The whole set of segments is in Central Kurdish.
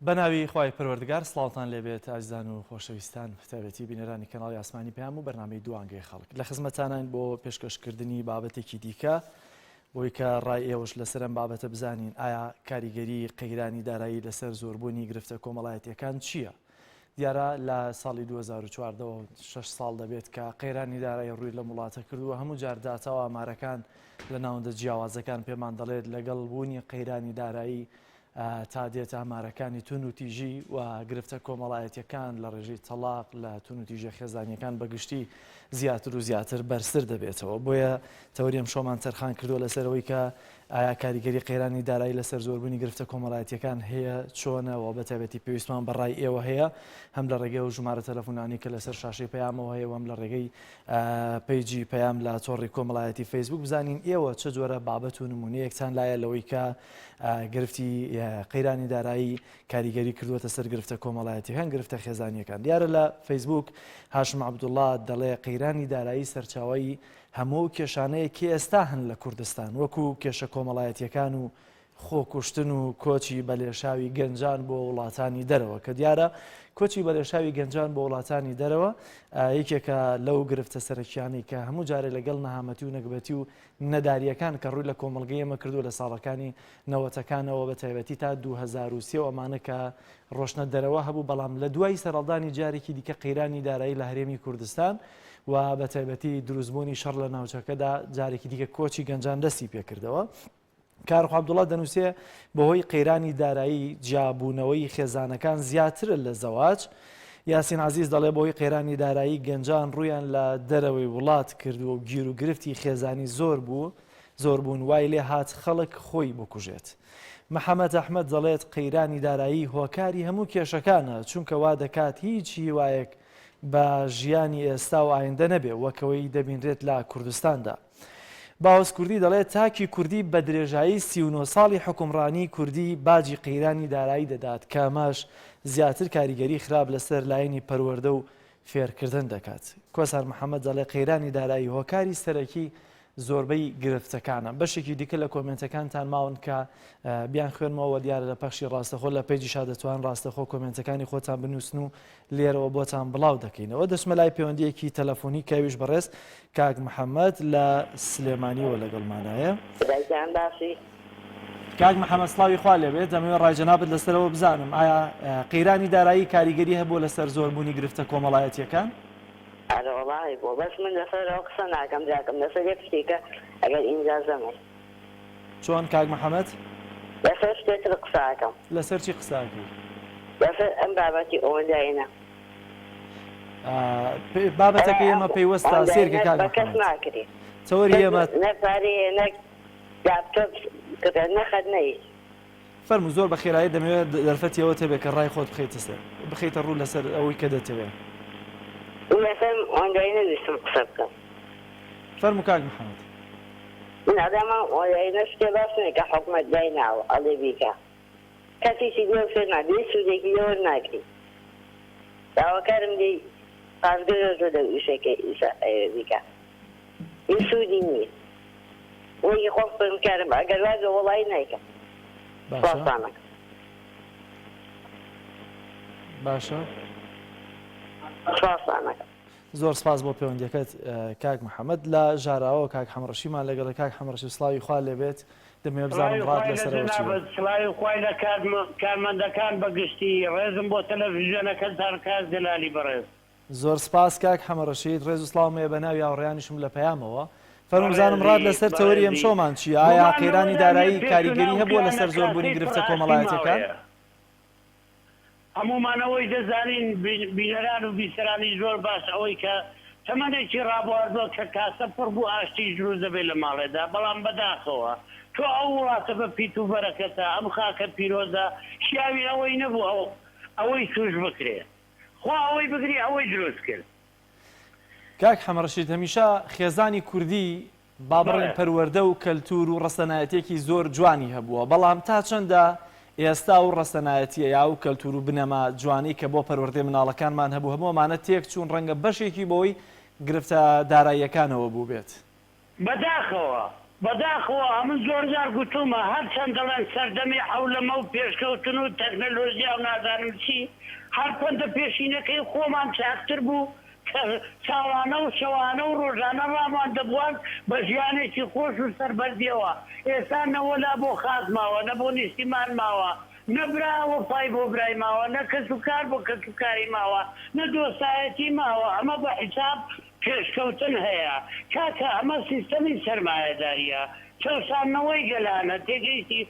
بەناوی خوای پەروەردگار سڵاوتان لێبێت ئازیزان و خۆشەویستان بەتایبەتی بینەرانی کەناڵی ئاسمانی پەیام و بەرنامەی دوانگەی خەڵک لە خزمەتانین بۆ پێشکەشکردنی بابەتێکی دیکە بۆی کە ڕای ئێوەش لەسەر ئەم بابەتە بزانین ئایا کاریگەری قەیرانی دارایی لەسەر زۆربوونی گرفتە کۆمەڵایەتیەکان چییە؟ دیارە لە ساڵی 2014 ەوە شەش ساڵ دەبێت کە قەیرانی دارایی ڕووی لەم وڵاتە کردووە هەموو جار داتا و ئامارەکان لە ناوەندە جیاوازەکان پێمان دەڵێت لەگەڵ بوونی قەیرانی دارایی تا دێت ئامارەکانی توندوتیژی و گرفتە کۆمەڵایەتیەکان لە ڕێژەی تەڵاق لە توندوتیژە خێزانیەکان بەگشتی زیاتر و زیاتر بەرزتر دەبێتەوە بۆیە تەوەری ئەمشەومان تەرخان کردووە لەسەر ئەوەی کە ئایا کاریگەری قەیرانی دارایی لەسەر زۆربوونی گرفتە کۆمەڵایەتیەکان هەیە چۆنە و بەتایبەتی پێویستمان بە ڕای ئێوە هەیە هەم لە ڕێگەی ئەو ژمارە تەلەفۆنانەی کە لەسەر شاشەی پەیامەوە هەیە و هەم لە ڕێگەی پەیجی پەیام لە تۆڕی کۆمەڵایەتی فەیسبوک بزانین ئێوە چ جۆرە بابەت و نمونەیەکتان لایە لەوەی کە گرفتی قەیرانی دارایی کاریگەری کردووەتە سەر گرفتە کۆمەڵایەتیەکان گرفتە خێزانیەکان دیارە لە فەیسبوک هاشم عەبدوڵا دەڵێ قەیرانی دارایی سەرچاوەی هەموو ئەو کێشانەیە کە ئێستا هەن لە کوردستان وەکو کێشە کۆمەڵایەتیەکان و خۆکوشتن و کۆچی بەلێشاوی گەنجان بۆ وڵاتانی دەرەوە کە دیارە کۆچی بەلێشاوی گەنجان بۆ وڵاتانی دەرەوە یەکێکە لەو گرفتە سەرەکیانەی کە هەموو جارێ لەگەڵ نەهامەتی و نەگبەتی و نەدارییەکان کە ڕووی لە کۆمەڵگەی ئێمە کردووە لە ساڵەکانی نەوەتەکانەوە بە تایبەتی تا 2003 و ئەمانە کە ڕۆشتنە دەرەوە هەبوو بەڵام لە دوای سەرهەڵدانی جارێکی دیکە قەیرانی دارایی لە هەرێمی کوردستان و بە تایبەتی دروستبوونی شەڕ لە ناوچەکەدا جارێکی دیکە کۆچی گەنجان دەستی پێکردەوە. کارخ عەبدوڵا دەنووسێ بەهۆی قەیرانی دارایی جیابوونەوەی خێزانەکان زیاترە لە زەواج. یاسین عەزیز دەڵێ بەهۆی قەیرانی دارایی گەنجان ڕوویان لە دەرەوەی وڵات کردووە و گیروگرفتی خێزانی زۆر بوو زۆر بوون وای لێ هات خەڵک خۆی بکوژێت. محەمەد ئەحمەد دەڵێت قەیرانی دارایی هۆکاری هەموو کێشەکانە چونکە وا دەکات هیچ هیوایەک بە ژیانی ئێستا و ئایندە نەبێ وەک ئەوەی دەبینرێت لە کوردستاندا. باوز کوردی دەڵێت تاکی کوردی بە درێژایی 39 ساڵی حوکمڕانی کوردی باجی قەیرانی دارایی دەدات کە ئەمەش زیاتر کاریگەری خراپ لەسەر لایەنی پەروەردە و فێرکردن دەکات. کۆسار محەمەد دەڵێ قەیرانی دارایی هۆکاری سەرەکی زۆربەی گرفتەکانە. بەشێکی دیکە لە کۆمێنتەکانتان ماون کە بیانخوێنمەوە دیارە لە پەخشی ڕاستەخۆ لە پەیجیشا دەتوان ڕاستەخۆ کۆمێنتەکانی خۆتان بنووسن و لێرەوە بۆتان بڵاو دەکەینەوە. دەچمە لای پەیوەندییەکی تەلەفۆنی کە ئەویش بەڕێز کاک محەمەد لە سلێمانیەوە لەگەڵمانایە. برا گیان باشی؟ کاک محەمەد سڵاوی خوا لێبێت، دەمەوێت ڕای جەنابت لەسەرەوە بزانم ئایا قەیرانی دارایی کاریگەری هەبووە لەسەر زۆربوونی گرفتە کۆمەڵایەتییەکان؟ ئەرەوەڵا هەیبووە بەس من لەسەر ئەوە قسە ناکەم براکەم لەسەر یەک شتێکە ئەگەر ئینجازەمە. چۆن کاک محەمەد؟ لەسەر شتێ تر قسە ئەکەم. لەسەر چی قسە ئەکەی؟ لەسەر ئەم بابەتی ئۆنلاینە. بابەتەکەی ئێمە پەیوەستە سەیرکە کاک بە کەس محەمەد ناکرێ تەوەری ئێمە نە پارەی هەیە نە لاپتۆپ کڕێ نە خەت نە هیچ. فەرموو زۆر بە خێرایی دەمەوێت دەرفەتی ئەوەت هەبێت کە ڕای خۆت بخەیتە سەر بخەیتە ڕوو لەسەر ئەوەی کە دەتەوێت. من لەسەر ئۆنلاینە ویستم قسە بکەم. فەرموو کاک محەمەد. من ئەڵێم ئەم ئۆنلاینە شتێ باش نیە کە حکومەت دایناوە ئەڵێ بیکە کەس هیچی لێ فێر نابێ هیچ سودێکی لێ وەرناگری داواکارم لێی پاشگەز بێتەوە لەو ئیشەی کە ئیسا ئەیەوێ بیکا هیچ سودی نیە وەکی خۆم خوێندکارم ئەگەر وابێ وەڵایی نایکەم باشە سوپاستان ئەکەم. باشە. سوپاستان ئەکەم. زۆر سپاس بۆ پەیوەندیەکەت کاک محمد لە ژاراوە کاک حەمەڕەشیمان لەگەڵە کاک حەمەڕەشی سڵاوی خوا لێبێت دەمەوێت بزانم سڵاوی ڕات خوای لە لەسەرەوە چیە؟ جەنابت سڵاوی خوای لە کارمەندەکان بە گشتی ڕێزم بۆ تەلەفزیۆنەکەتان کاک جەلالی بەڕێز. زۆر سپاس کاک حەمە ڕەشید ڕێز و سڵاوم هەیە بە ناوی هاوڕێیانیشم لە پەیامەوە فەرموو بزانم ڕات بەڕێزی لەسەر تەوەری بەڕێزی ئەمشەومان چیە ئایا گومان قەیرانی لەوەدا نیە دارایی پێش و کاریگەری ناو هەبووە کرانە لەسەر زۆربوونی کاسەی پڕ گرفتە ئاشتی کۆمەڵایەتیەکان؟ ماوەیە. هەموومان ئەوەی دەزانین بینەران و بیسەرانی زۆر باش ئەوەی کە تەمەنێکی ڕابواردوە کە کاسە پڕ بوو ئاشتیش دروست دەبێت لە ماڵێدا بەڵام بەداخەوە تۆ ئەو وڵاتە بە پیت و بەرەکەتە ئەم خاکە پیرۆزە شیاوی ئەوەی نەبوو ئەو ئەوەی توش بکرێ خوا ئەوەی بگری ئەوەی دروست کرد. کاک حەمەڕەشید هەمیشە خێزانی کوردی با بڵێین بەڵێ. پەروەردە و کەلتوور و ڕەسەنایەتییەکی زۆر جوانی هەبووە، بەڵام تا چەندە ئێستا ئەو ڕەسەنایەتییە یا ئەو کەلتوور و بنەما جوانەی کە بۆ پەروەردەی منداڵەکانمان هەبوو هەموو ئەمانە تێکچوون، ڕەنگە بەشێکی بەهۆی گرفتە داراییەکانەوە بووبێت. بەداخەوە. بەداخەوە ئەمن زۆر جار گوتوومە هەرچەند دەڵێن سەردەمی عەولەمە و پێشکەوتن و تەکنەلۆژیا و نازانم چی، هەر پەندە پێشینەکەی خۆمان چاکتر بوو کە ساڵانە و شەوانە و ڕۆژانە ڕامان دەبواند بە ژیانێکی خۆش و سەربەرزیەوە، ئێستا نە وەلا بۆ خاک ماوە، نە بۆ نیشتیمان ماوە، نە برا وەفای بۆ برای ماوە، نە کەسوکار بۆ کەسوکاری ماوە، نە دۆستایەتی ماوە، ئەمە بە حیساب پێشکەوتن هەیە کاکە ئەمە سیستەمی سەرمایەداریە چەوساندنەوەی گەلانە تێگەیشتی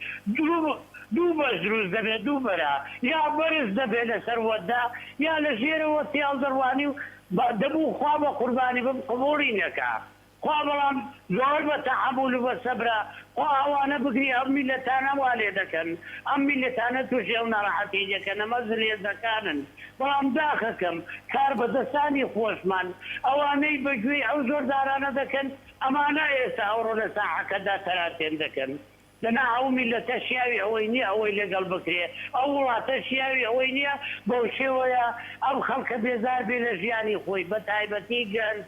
دوو بەش دروست دەبێت دوو بەرە یا بەرز دەبێت لەسەر وەدە یا لە ژێرەوە تێڵ دەڕوانی و دەبوو خوا بە قوربانی بم قبوڵی نەکا خوا بەڵام زۆر بە تەحەمول و بە سەبرە خوا ئەوانە بگری ئەم میللەتانە وا لێ دەکەن ئەم میللەتانە توشی ئەو ناڕەحەتی دەکەن ئەمە زلهێزەکانن بەڵام داخەکەم کاربەدەستانی خۆشمان ئەوانەی بە گوێی ئەو زۆردارانە دەکەن ئەمانە ئێستا ئەوڕۆ لە ساحەکەدا تەراتێن دەکەن دەنا ئەو میللەتە شیاوی ئەوەی نیە ئەوەی لەگەڵ بکرێ ئەو وڵاتە شیاوی ئەوەی نیە بەوشێوەیە ئەم خەڵکە بێزار بێ لە ژیانی خۆی بەتایبەتی گەنج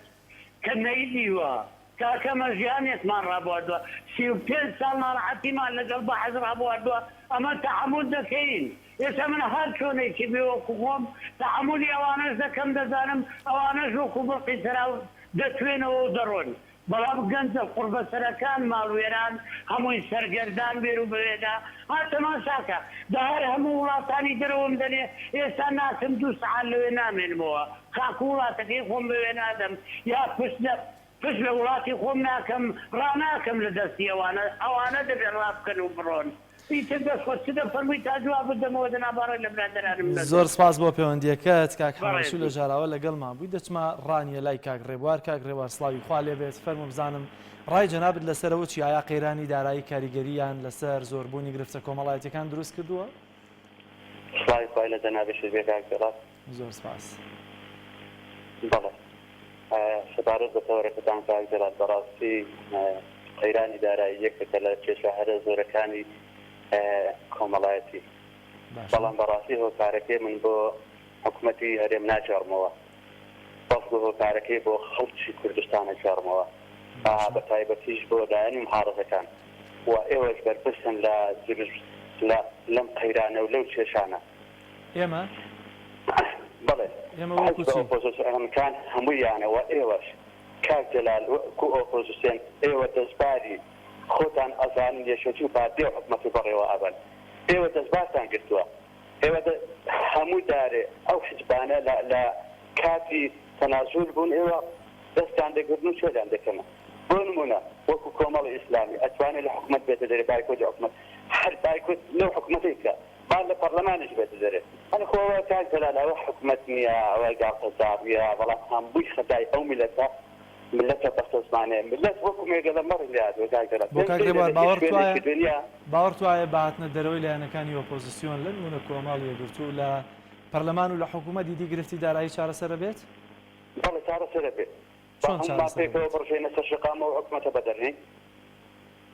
کە نەیدیوە. کاکە ئەمە ژیانێکمان ڕابواردوە 35 ساڵ ناڕەحەتیمان لەگەڵ بەعس ڕابواردوە ئەمە تەحەمول دەکەین ئێستا من هەر چۆنێکی بێ وەکو خۆم تەحەمولی ئەوانەش دەکەم دەزانم ئەوانەش وەکو بڵقی سەراو دەتوێنەوە و دەڕۆن بەڵام گەنجە قوڕبەسەرەکان ماڵوێران هەمووی سەرگەردان بێرو بەوێدا ها تەماشاکە دە هەر هەموو وڵاتانی دەرەوەم دەنێ ئێستا ناچم دوو سەعات لەوێ نامێنمەوە خاک و وڵاتەکەی خۆم بەوێ نادەم یا پشت لە پشت لە وڵاتی خۆم ناکەم ڕاناکەم لە دەستی ئەوانە ئەوانە دەبێ ڕابکەن و بڕۆن ئیتر دەست خۆش چ دەفەرمووی تا جوابت دەمەوە دەنا با ڕێ لە برادەرانم نەدەم. زۆر سپاس بۆ پەیوەندیەکەت کاک حەمەرەسول لە بەڕێزی. ژاراوە لەگەڵمان بووی دەچمە ڕانیە لای کاک ڕێبوار کاک ڕێبوار سڵاوی خوا لێ بێت فەرموو بزانم ڕای جەنابت لەسەر ئەوە چیە ئایا قەیرانی دارایی کاریگەرییان لەسەر زۆربوونی گرفتە کۆمەڵایەتیەکان دروست کردووە؟ سڵاوی خوای لە جەنابیشت بێ کاک جەلال. زۆر سپاس. بەڵێ سەبارەت بە تەوەرەکەتان کاک جەلال بەڕاستی قەیرانی دارایی یەکێکە لە کێشە هەرە زۆرەکانی کۆمەڵایەتی بەڵام بەڕاستی هۆکارەکەی من بۆ حکومەتی هەرێم ناگێڕمەوە بەڵکو هۆکارەکەی بۆ خەڵکی کوردستان ئەگێڕمەوە بە تایبەتیش بۆ لایەنی معارەزەکان و ئێوەش بەرپرسن لە دروست لە لەم قەیرانە و لەو کێشانە. ئێمە؟ بەڵێ ئێمە وەکو حزبە چی؟ ئۆپۆزسیۆنەکان هەموویانە و ئێوەش کاک جەلال وەکو ئۆپۆزسیۆن ئێوە دەستباری خۆتان ئەزانن یەکێتی و پارتی ئەو حکومەتە بەڕێوە ئەبەن ئێوە دەستبارتان گرتووە ئێوە دە هەموو دارێ ئەو حزبانە لە لە کاتی تەنازول بوون ئێوە دەستیان دەگرن و چۆلیان دەکەنە بۆ نموونە وەکو کۆمەڵی ئیسلامی ئەتوانێ لە حکومەت بێتە دەرێ بایکۆتی حکومەت هەر بایکۆت لەو حکومەتەی بکا با لە پەڕلەمانیش بێتە دەرێ. ئەرێ خۆ ئەوە کاک جەلال ئەوە حکومەت نیە ئەوە گاڵتەجاڕیە بەڵام هەمووی خەتای ئەو میلەتە ملەتە بەستەزمانەیە ملەت وەکو مێگەلە مەڕی لێهاتوە کاک جەلال بۆ پێم کاک سەیرە ڕێبوار لە هیچ باوەڕت وایە شوێنێکی دنیا باوەڕت وایە بە هاتنە دەرەوەی لایەنەکانی ئۆپۆزسیۆن لە نمونە کۆمەڵ یەکگرتوو لە پەرلەمان و لە حکوومەت ئیدی گرفتی دارایی چارەسەر ئەبێت؟ بەڵێ چارەسەر ئەبێت با چۆن هەموومان چارەسەر پێکەوە ئەبێت؟ بڕژێینە سەر شەقام ئەو حکومەتە بەدەرنێین.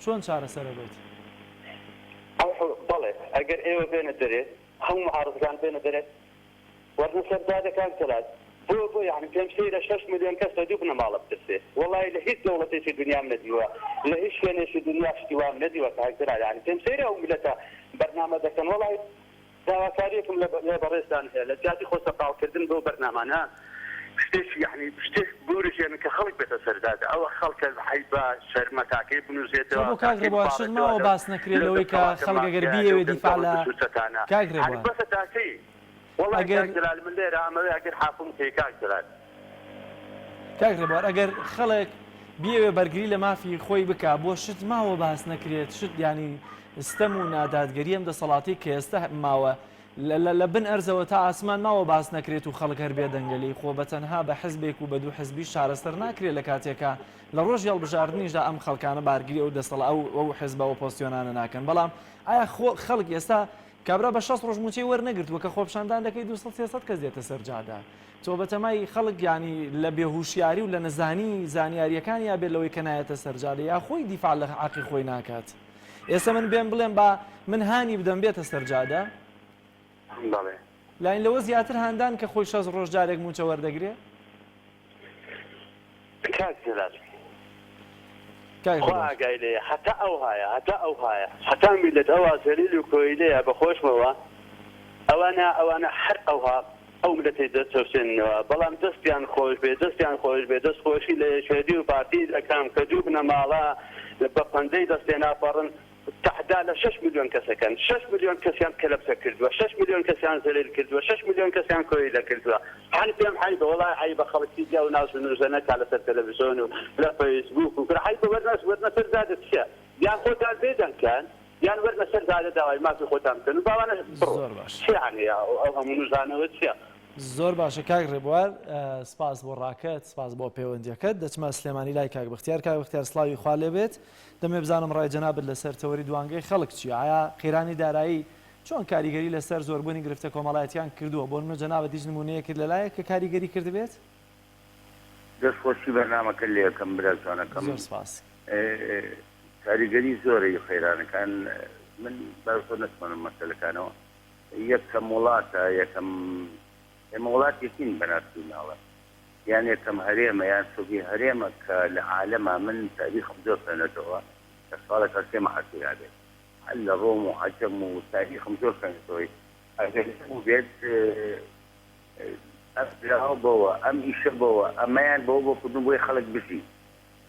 چۆن چارەسەر ئەبێت؟ ئەو بەڵێ ئەگەر ئێوە بێنە دەرێ هەموو معارزەکان بێنە دەرێ وەرنە سەر جادە کاک جەلال بۆ بۆ یەعنی پێم سەیرە شەش ملیۆن کەس لە دوو بنەماڵە بترسێ وەڵای لە هیچ دەوڵەتێکی دنیام نەدیوە لە هیچ شوێنێکی دنیا شتی وام نەدیوە کاک جەلال یەعنی پێم سەیرە ئەو میللەتە بەرنامە دەکەن وەڵای داواکاریەکم لە لە بەڕێزتان هەیە لە جیاتی خۆ سەرقاڵ کردن بەو بەرنامانە شتێکی یەعنی شتێک بورژێنن کە خەڵک بێتە سەر جادە ئەوە خەڵکە عەیبە شەرمە تاکەی جا بنوسێتەوە بۆ کاک تاکەی ڕێبوار شت بپاڕێتەوە ماوە لەو باس نەکرێ لەو لەوەی کە دەسەڵاتە خەڵک ئەگەر مافیایە لەو بیەوێ دیفاع گەندەڵ و لە دسوسەتانە کاک یەعنی ڕێبوار بەسە تاکەی وەڵای ئەگەر کاک جەلال من لێرە ئەمەوێ ئەگەر حاکم بکەی کاک جەلال. کاک ڕێبوار ئەگەر خەڵک بیەوێ بەرگری لە مافی خۆی بکا بۆ شت ماوە باس نەکرێت شت یانی ستەم و نادادگەری ئەم دەسەڵاتەی کە ئێستا ماوە لە بن ئەرزەوە تا ئاسمان ماوە باس نەکرێت و خەڵک هەر بێدەنگە لێی خۆ بە تەنها بە حزبێک و بە دوو حزبیش چارەسەر ناکرێت لە کاتێکا لە ڕۆژی هەڵبژاردنیشدا ئەم خەڵکانە بارگری ئەو دەسەڵا ئەو ئەو حزبە ئۆپۆزسیۆنانە ناکەن بەڵام ئایا خۆ خەڵک ئێستا کابرا بە 60 ڕۆژ موچەی وەرنەگرتووە کە خۆپیشاندان دەکەی 200 300 کەس دێتە سەر جادە تۆ بەتەمای خەڵک یانی لە بێهوشیاری و لە نەزانی زانیاریەکانیا بێت لەوەی کە نایەتە سەر جادە یا خۆی دیفاع لە حەقی خۆی ناکات ئێستا من بێم بڵێم با من هانی بدەم بێتە سەر جادە بەڵێ لاین لەوە زیاتر هاندان کە خۆی شەست ڕۆژ جارێک موچە وەردەگرێ کاک جەلال. کاک خوا ڕێبوار. ئاگای لێیە هەتا ئەوهایە هەتا ئەوهایە هەتا میللەت ئەوها زەلیل و کۆیلەیە بە خۆشمەوە ئەوانە ئەوانە هەر ئەوها ئەو میللەتەی دەچەوسێننەوە بەڵام دەستیان خۆش بێ دەستیان خۆش بێ دەست خۆشی لە یەکێتی و پارتی دەکەم کە دوو بنەماڵە بە پەنجەی دەست تێناپەڕن تەحدا لە شەش ملیۆن کەس ئەکەن شەش ملیۆن کەسیان کەلەپچە کردووە شەش ملیۆن کەسیان زەلیل کردووە شەش ملیۆن کەسیان کۆیلە کردووە هەر پێم عەیبە وەڵای عەیبە خەڵک چیدی ئەو ناز و نوزە نەکا لەسەر تەلەفزیۆن و لە فەیسبووک و کورە عەیبە وەرنە وەرنە سەر جادە چیە یان خۆتان بێدەنگ کەن یان وەرنە سەر جادە داوای مافی خۆتان بکەن و باوانە بڕۆن زۆر باش. چیە یانی ئەو هەموو نوزانەوە چیە؟ زۆر باشە کاک ڕێبوار سپاس بۆ ڕاکەت سپاس بۆ پەیوەندیەکەت دەچمە سلێمانی لای کاک بەختیار کاک بەختیار سڵاوی خوا لێبێت دەمێ بزانم ڕای جەنابت لەسەر تەوەری دوانگەی خەڵک چیە ئایا قەیرانی دارایی چۆن کاریگەری لەسەر زۆربوونی گرفتە کۆمەڵایەتیان کردووە بۆ نمونە جەنابت هیچ نمونەیەکت لەلایە کە کاریگەری کردبێت؟ دەست خۆشی بەرنامەکەت لێ ئەکەم برا جوانەکەم. زۆر سپاس. کاریگەری زۆرە ی قەیرانەکان من با زۆر نەچمە ناو مەسەلەکانەوە یەکەم وڵاتە یەکەم ئێمە وڵاتێکین بە ناسیوناڵە یان یەکەم هەرێمە یان سۆڤی هەرێمە کە لە عالەما من تاریخم زۆر خوێنێتەوە لە ساڵێکا سێ مەعەد کرابێت هەر لە ڕۆم و عەجەم و تاریخم زۆر خوێنێتەوەی ئەگەر نەبووبێت ئەم دراوە بەوە ئەم ئیشە بەوە ئەمەیان بەوە بۆ کردن بۆی خەڵک بژی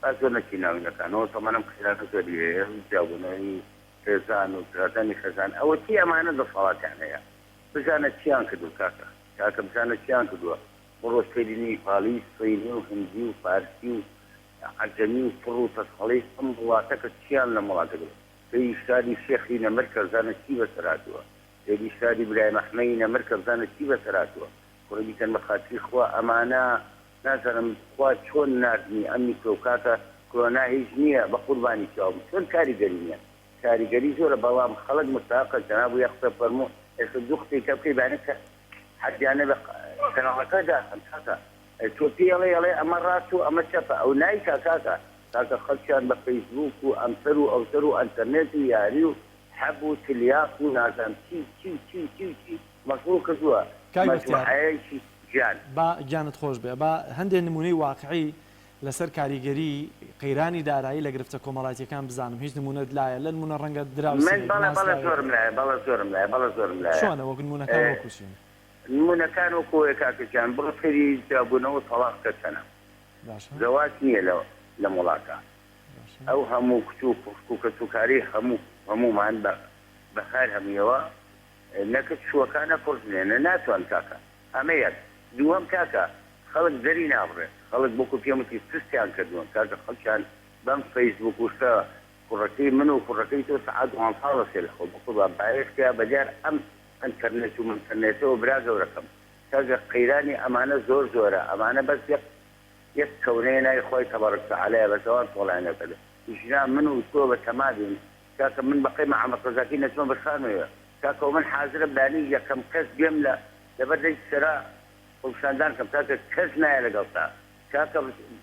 با زۆر نەچین ناوینەکانەوە تەمەنم قەیرانە زۆری هەیە جیابوونەوەی خێزان و ترازانی خێزان ئەوە چی ئەمانە دەسەڵاتیان هەیە بزانە چیان کردوە کاکە کاکە بزانە چیان کردوە بڕۆ سەیری نیپاڵی صینی و هندی و فارسی و عەجەمی و فڕ و تەسخەڵی ئەم وڵاتە کە چیان لەم وڵاتە کردوە سەیری شاری شێخی نەمر کە بزانە چی بەسەر هاتوە سەیری شاری برایم ئەحمەی نەمر کە بزانە چی بەسەر هاتوە کوڕی بیکەن بە خاتری خوا ئەمانە نازانم خوا چۆن ناردنی ئەم میکرۆب کاکە کرۆنا هیچ نیە بەقوربانی چاوم چۆن کاریگەری نیە کاریگەری زۆرە بەڵام خەڵک مستاقە جەنابو یەک قسە فەرموو ئێستا دوو قسەی کە بکەی بانە کە حەجیان نەبێ کەناڵەکە داخەن کاکە تۆ پێی ئەڵێ ئەڵێ ئەمە ڕاست و ئەمە چەپە ئەو نایکا کاکە کاکە خەڵکیان بە فەیسبووک و ئەمسەر و ئەوسەر و ئەنتەرنێت و یاری و حەب و تلیاق و نازانم چی چی چی چی چی مەشغوڵ کردووە کاک بەختیار مەجموعەیەکی گیان. با گیانت خۆش بێ با هەندێ نموونەی واقعی لەسەر کاریگەری قەیرانی دارایی لە گرفتە کۆمەڵایەتیەکان بزانم هیچ نموونەت لایە لە نموونە ڕەنگە من دراوسێیەک بەڵێ بەڵێ ناسراوێک زۆرم لایە بەڵێ زۆرم لایە بەڵێ زۆرم لایە چۆنە وەک نموونەکان وەکو چین؟ نموونەکان وەکو ئەوەیە کاکە گیان بڕۆ سەیری جیابوونەوە و تەڵاق کە چەنە باشە زەواج نییە لە لەم وڵاتە باشە ئەو هەموو کچ و خوشک و کەسوکاری هەموو هەموومان بە بە هەر هەموویەوە نە کچ شووەکە نە کوڕ ژنێ نە ناتوان کاکە ئەمە یەک دووهەم کاکە خەڵک دەری نابڕێت خەڵک وەکو پێم وتی سستیان کردوون کاکە خەڵکیان بەم فەیسبوک و شتە کوڕەکەی من و کوڕەکەی تۆ سەعات دوانزە سێ لە خەو بەقوربان بایەخ تیا بەدیار ئەم ئەنتەرنێت و مەنتەرنێتەوە برا گەورەکەم کاکە قەیرانی ئەمانە زۆر زۆرە ئەمانە بەس یەک یەک کەونەیە ناوی خوای تبارک تعالیە بەس ئەوان تۆڵەیان لێ ژنا من و تۆ بە تەما بین کاکە من بەقەی محمد قەزاکی نەچمە بە شانۆیە کاکە وە من حازرم بەیانی یەکەم کەس بێم لە لەبەر دەنگی سەرا خۆپیشاندان کەم کاکە کەس نایە لەگەڵتا کاکە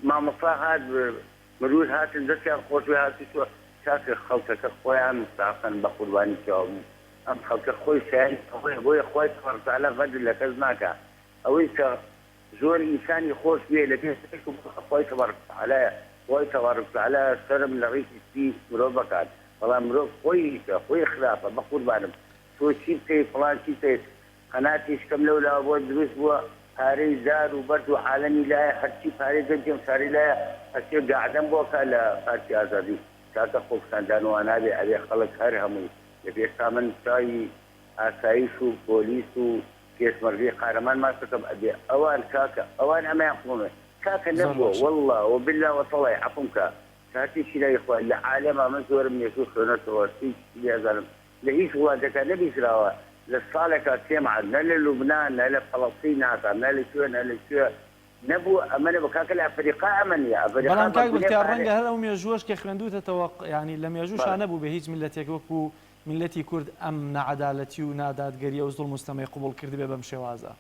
مامۆستا هات مرور هاتن دەستیان خۆش بێ هاتوو چوە کاکە خەڵکەکە خۆیان مستاقن بە قوربانی چاوم ئەم خەڵکە خۆی شایەنی ئەوەیە بۆیە خوای تبارک وتعالی غەدر لە کەس ناکا ئەوەی کە زۆر ئینسانی خۆش بوێ لە پێش عیشق و خوای تبارک وتعالیە خوای تبارک وتعالی شەرم لە ڕیشی سپی مرۆڤ ئەکات بەڵام مرۆڤ خۆی هیچە خۆی خراپە بەقوربانم تۆ چی بکەی فڵان چی بکەی قەناتیش کەم لەولاوە بۆ دروست بووە پارەی زار و بەرد و عالەمی لایە هەرچی پارەی گەنجی ئەم شارەی لایە ئەچێ گەعدەم بۆ ئەکا لە پارکی ئازادی کاکە خۆپیشاندان وا نابێ ئەبێ خەڵک هەر هەمووی لە پێشتا من چاوی ئاسایش و پۆلیس و پێشمەرگەی قارەمان ماچ دەکەم ئەبێ ئەوان کاکە ئەوان ئەمەیان قبوڵ نەکەن کاکە زۆر نەبووە باشە. واللە وباللە وتەڵای عەفوم کە کاتێکی لای خوا لە عالەما من زۆرم مێژوو خوێنۆتەوە شتی لێ ئەزانم لە هیچ وڵاتێکا نەبیستراوە لە ساڵێکا سێ مەعەد نە لە لوبنان نە لە فەڵەستین نازانم نە لە کوێ نە لە کوێ نەبووە ئەمە نەبووە کاکە لە ئەفەریقا ئەمە نییە ئەفەریقا بەڵام بە کاک گونێ بەختیار پارەی. ڕەنگە هەر ئەو مێژووەش کە خوێندووتەتەوە یانی لە مێژووشا بەڵێ. نەبووبێ هیچ میللەتێک وەکوو میللەتی کورد ئەم ناعەدالەتی و نادادگەریە و زوڵم و ستەمەی قبوڵ کردبێ بەم شێوازە.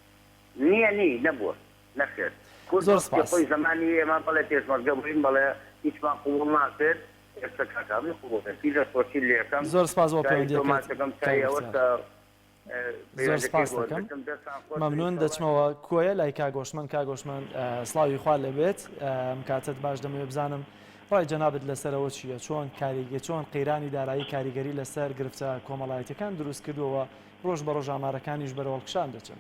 نییە نی نەبووە نەخێر کورد زۆر وەختی سپاس. خۆی زەمانی ئێمە بەڵێ پێشمەرگە بووین بەڵێ هیچمان قبوڵ ناکرد ئێستا کاکە هەمووی قبوڵ کرد پیرە خۆشی لێکەم زۆر سپاس بۆ چای تۆ پەیوەندیەکەت ماچەکەم کاک چای ئەوەش بەختیار. کە زۆر پەیوەندەکەی سپاست بۆ دەکەم. وەرگرتم دەستان خۆش بێ مەمنون ئیشەڵا. دەچمەوە کۆیە لای کاک هۆشمەند کاک هۆشمەند سڵاوی خوا لێبێت ئەم کاتەت باش دەمەوێت بزانم. ڕای جەنابت لەسەر ئەوە چییە؟ چۆن کاریگە چۆن قەیرانی دارایی کاریگەری لەسەر گرفتە کۆمەڵایەتیەکان دروست کردووە و ڕۆژ بە ڕۆژ ئامارەکانیش بەرەو هەڵکشان دەچن؟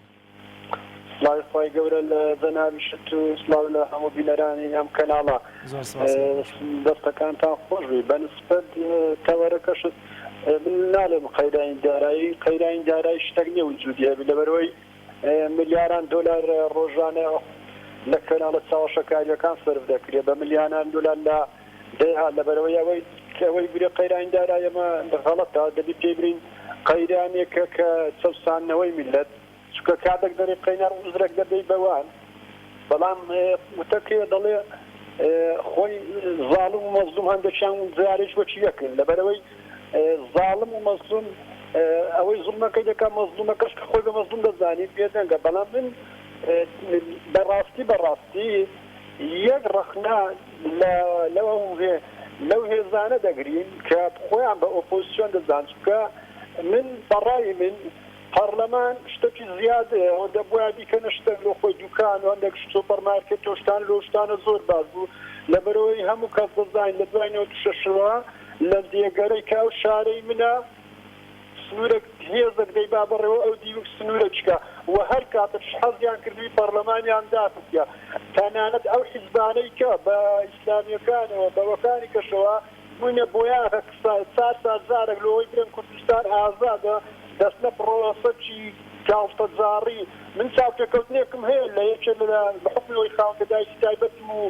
سڵاوی خوای گەورە لە جەنابیشت و سڵاو لە هەموو بینەرانی ئەم کەناڵە. زۆر سپاس کاک هۆشمەند. دەستەکانتان خۆش بی. بە نسبەت تەوەرەکەشت من ناڵێم قەیرانی دارایی، قەیرانی دارایی شتەک نیە وجودی هەبی لەبەرئەوەی ملیاران دۆلار ڕۆژانە لە کەناڵە چاوەشەکاریەکان سەرف دەکرێ بە ملیانان دۆلار لە دەیها لەبەرئەوەی ئەوەی ئەوەی برێ قەیرانی دارایی ئەمە غەڵەتە دەبی پێی برین قەیرانێکە کە چەوساندنەوەی میللەت چونکە کاتێک دەرێ قەینار عوزرێک دەدەی بەوان بەڵام وتەکەیە دەڵێ خۆی زاڵم و مەزلوم هەندێکیان جارێک وەکی یەکن لەبەرەوەی زاڵم و مەزلوم ئەوەی زوڵمەکەی دەکا مەزلومەکەش کە خۆی بە مەزلوم دەزانی بێدەنگە بەڵام من بەڕاستی بەڕاستی یەک ڕەخنە لە لەو لەو هێزانە دەگرین کە خۆیان بە ئۆپۆزیسیۆن دەزان چونکە من بەڕای من پەڕلەمان شتەکی زیادەیە و دەبوایە بیکەنە شتەک لۆ خۆی دوکان و هەندێک شت سۆپەر مارکێت و شتان لۆ شتانە زۆر باش بوو لەبەرئەوەی هەموو کەس دەزانین لە دوای 96 ەوە لە دێگەرەی کە ئەو شارەی منە سنورەک هێزەک دەیبا بەڕێوە ئەو دیوک سنورەکیکە و هەر کاتەکش حەزیان کردبی پەڕلەمانیان داخستیە تەنانەت ئەو حیزبانەی کە بە ئیسلامیەکانەوە بەوەکانی کەشەوە بوینە بۆیاغە چار سات جارەک لۆوەی برێن کوردستان ئازادە دەچنە پڕۆسەکی گاڵتەجاڕی من چاوپێکەوتنێکم هەیە لە یەکێ لە بە حوکمی ئەوەی خاوەن پێداویستی تایبەتم و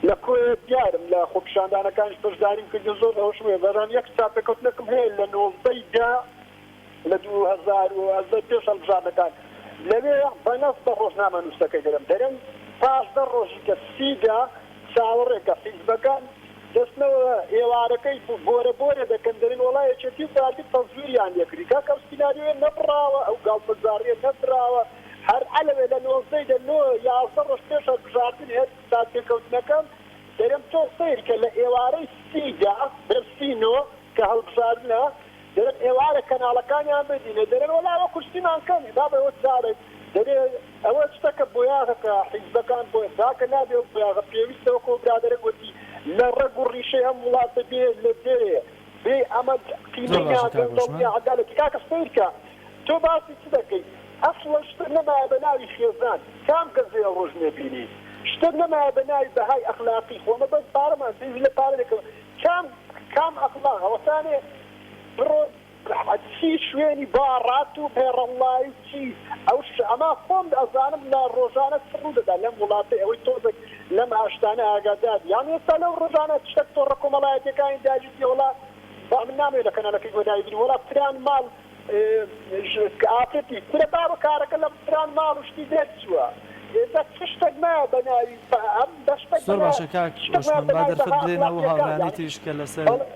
لە کۆیە دیارم لە خۆپیشاندانەکانیش بەشداریم کردوە زۆر ئەوەشم هەیە بەڵام یەک چاوپێکەوتنێکم هەیە لە 19 ی دە لە 2018 پێش هەڵبژاردنەکان لەوێ بە نەس بە ڕۆژنامەنووسەکەی دەرێم دەرێم پاش دە ڕۆژی کە سیدا چاوەڕێکە حیزبەکان دەچنەوە ئێوارەکەی بۆرە بۆرە دەکەن دەرێن وەڵا یەکێتی و پارتی تەزویریان لێکردی کاکە ئەو سیناریۆیە نەبڕاوە ئەو گاڵتەجاڕیە نەبراوە هەر عەلەوێ لە نۆزدەی دە نۆ 11 ڕۆژ پێش هەڵبژاردن هێت چاوپێکەوتنەکەم دەرێم تۆ سەیرکە لە ئێوارەی سیدا برم سی نۆ کە هەڵبژاردنە دەرێن ئێوارە کەناڵەکانیان بدینێ دەرێن وەڵا ئەوە کورسیمان کەمی بابە ئەوە جارێک دەرێ ئەوە شتەکە بۆیاغەکە حیزبەکان بۆ کاکە نابێ ئەو بۆیاغە پێویستە وەکو ئەو برادەرە گۆتی لە ڕەگ و ڕیشەی ئەم وڵاتە بێ لە دەرێ بێ ئەمە زۆر قیمەی نا باشە کاک گەندەڵیە هۆشمەند. عەدالەتی کاکە سەیرکە تۆ باسی چ دەکەی ئەسڵەن شتت نەمایە بە ناوی خێزان کام کەس لێ ڕۆژ نەبینی شتت نەمایە بە ناوی بەهای ئەخلاقی خۆ ئەمە بەس پارەمان پێویست لە پارە دەکەم کام کام ئەخلاق ئەوەتانێ بڕۆ چی شوێنی باڕات و پێڕەڵڵایی و چی ئەو ش ئەما خۆم ئەزانم لە ڕۆژانە چ ڕوو دەدا لەم وڵاتەی ئەوەی تۆزێک لەم ئاشتانە ئاگادار بی یانی ئێستا لەو ڕۆژانە شتەک تۆڕە کۆمەڵایەتیەکانی داگیرکردی وەڵا با من نامەوێ لە کەنالەکەی گۆداوی بینم وەڵا فران ماڵ ئافرەتی کورە بابە کارەکە لە فران ماڵ و شتی دەرچووە ئێستا چ شتێک مایە بە ناوی ئەم بە شتێک زۆر باشە کاک شتێک مایە ئۆشمان بە با ناوی دەرفەت بەها بدەین ئەو ئەخلاقیەکان هاوڕێیانەی یانی تریش کە لەسەر بەڵێ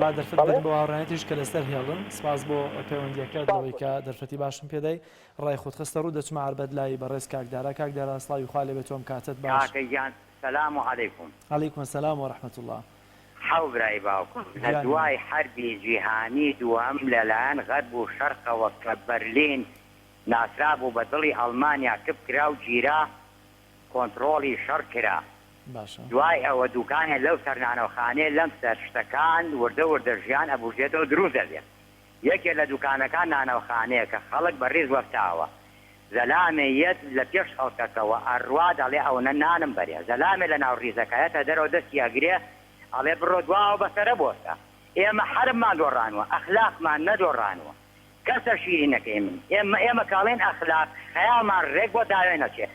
با دەرفەت بەڵێ بدەین بۆ هاوڕێیانی تریش کە لەسەر هێڵن سپاس بۆ پەیوەندیەکەت سپاس لەوەی بۆ کە دەرفەتی باشم پێدای ڕای خۆت خستە ڕوو دەچمە عەربەت لای بەڕێز کاک دارا کاک دارا سڵاوی خوا لێبێت تۆم کاتت باش کاکە گیان سلام علیکم. علیکم السلام و رحمە اللە. حەو برای باوکم لە گیانی من. دوای حەربی جیهانی دووەم لەلایەن غەرب و شەرقەوە کە بەرلین ناسرابوو بە دڵی ئەڵمانیا کپ کرا و گیرا کۆنتڕۆڵی شەڕ کرا باشە. دوای ئەوە دوکانێ لەو سەر نانەوخانێ لەم سەر شتەکان وردە وردە ژیان ئەبوژێتەوە دروست دەبێ یەکێ لە دوکانەکان نانەوخانەیەکە خەڵک بە ڕیز وەستاوە زەلامێ یەت لە پێش خەڵکەکەوە ئەڕوا دەڵێ ئەونە نانم بەرێ زەلامێ لە ناو ڕیزەکە یەتە دەرەوە دەستی ئەگرێ ئەڵێ بڕۆ دواوە بەسەرە بۆستە ئێمە حەربمان دۆڕانوە ئەخلاقمان نەدۆڕانوە کەسە شیرینەکەی من ئێمە ئێمە کە ئەڵێین ئەخلاق خەیاڵمان ڕێک بۆ داوێن ئەچێ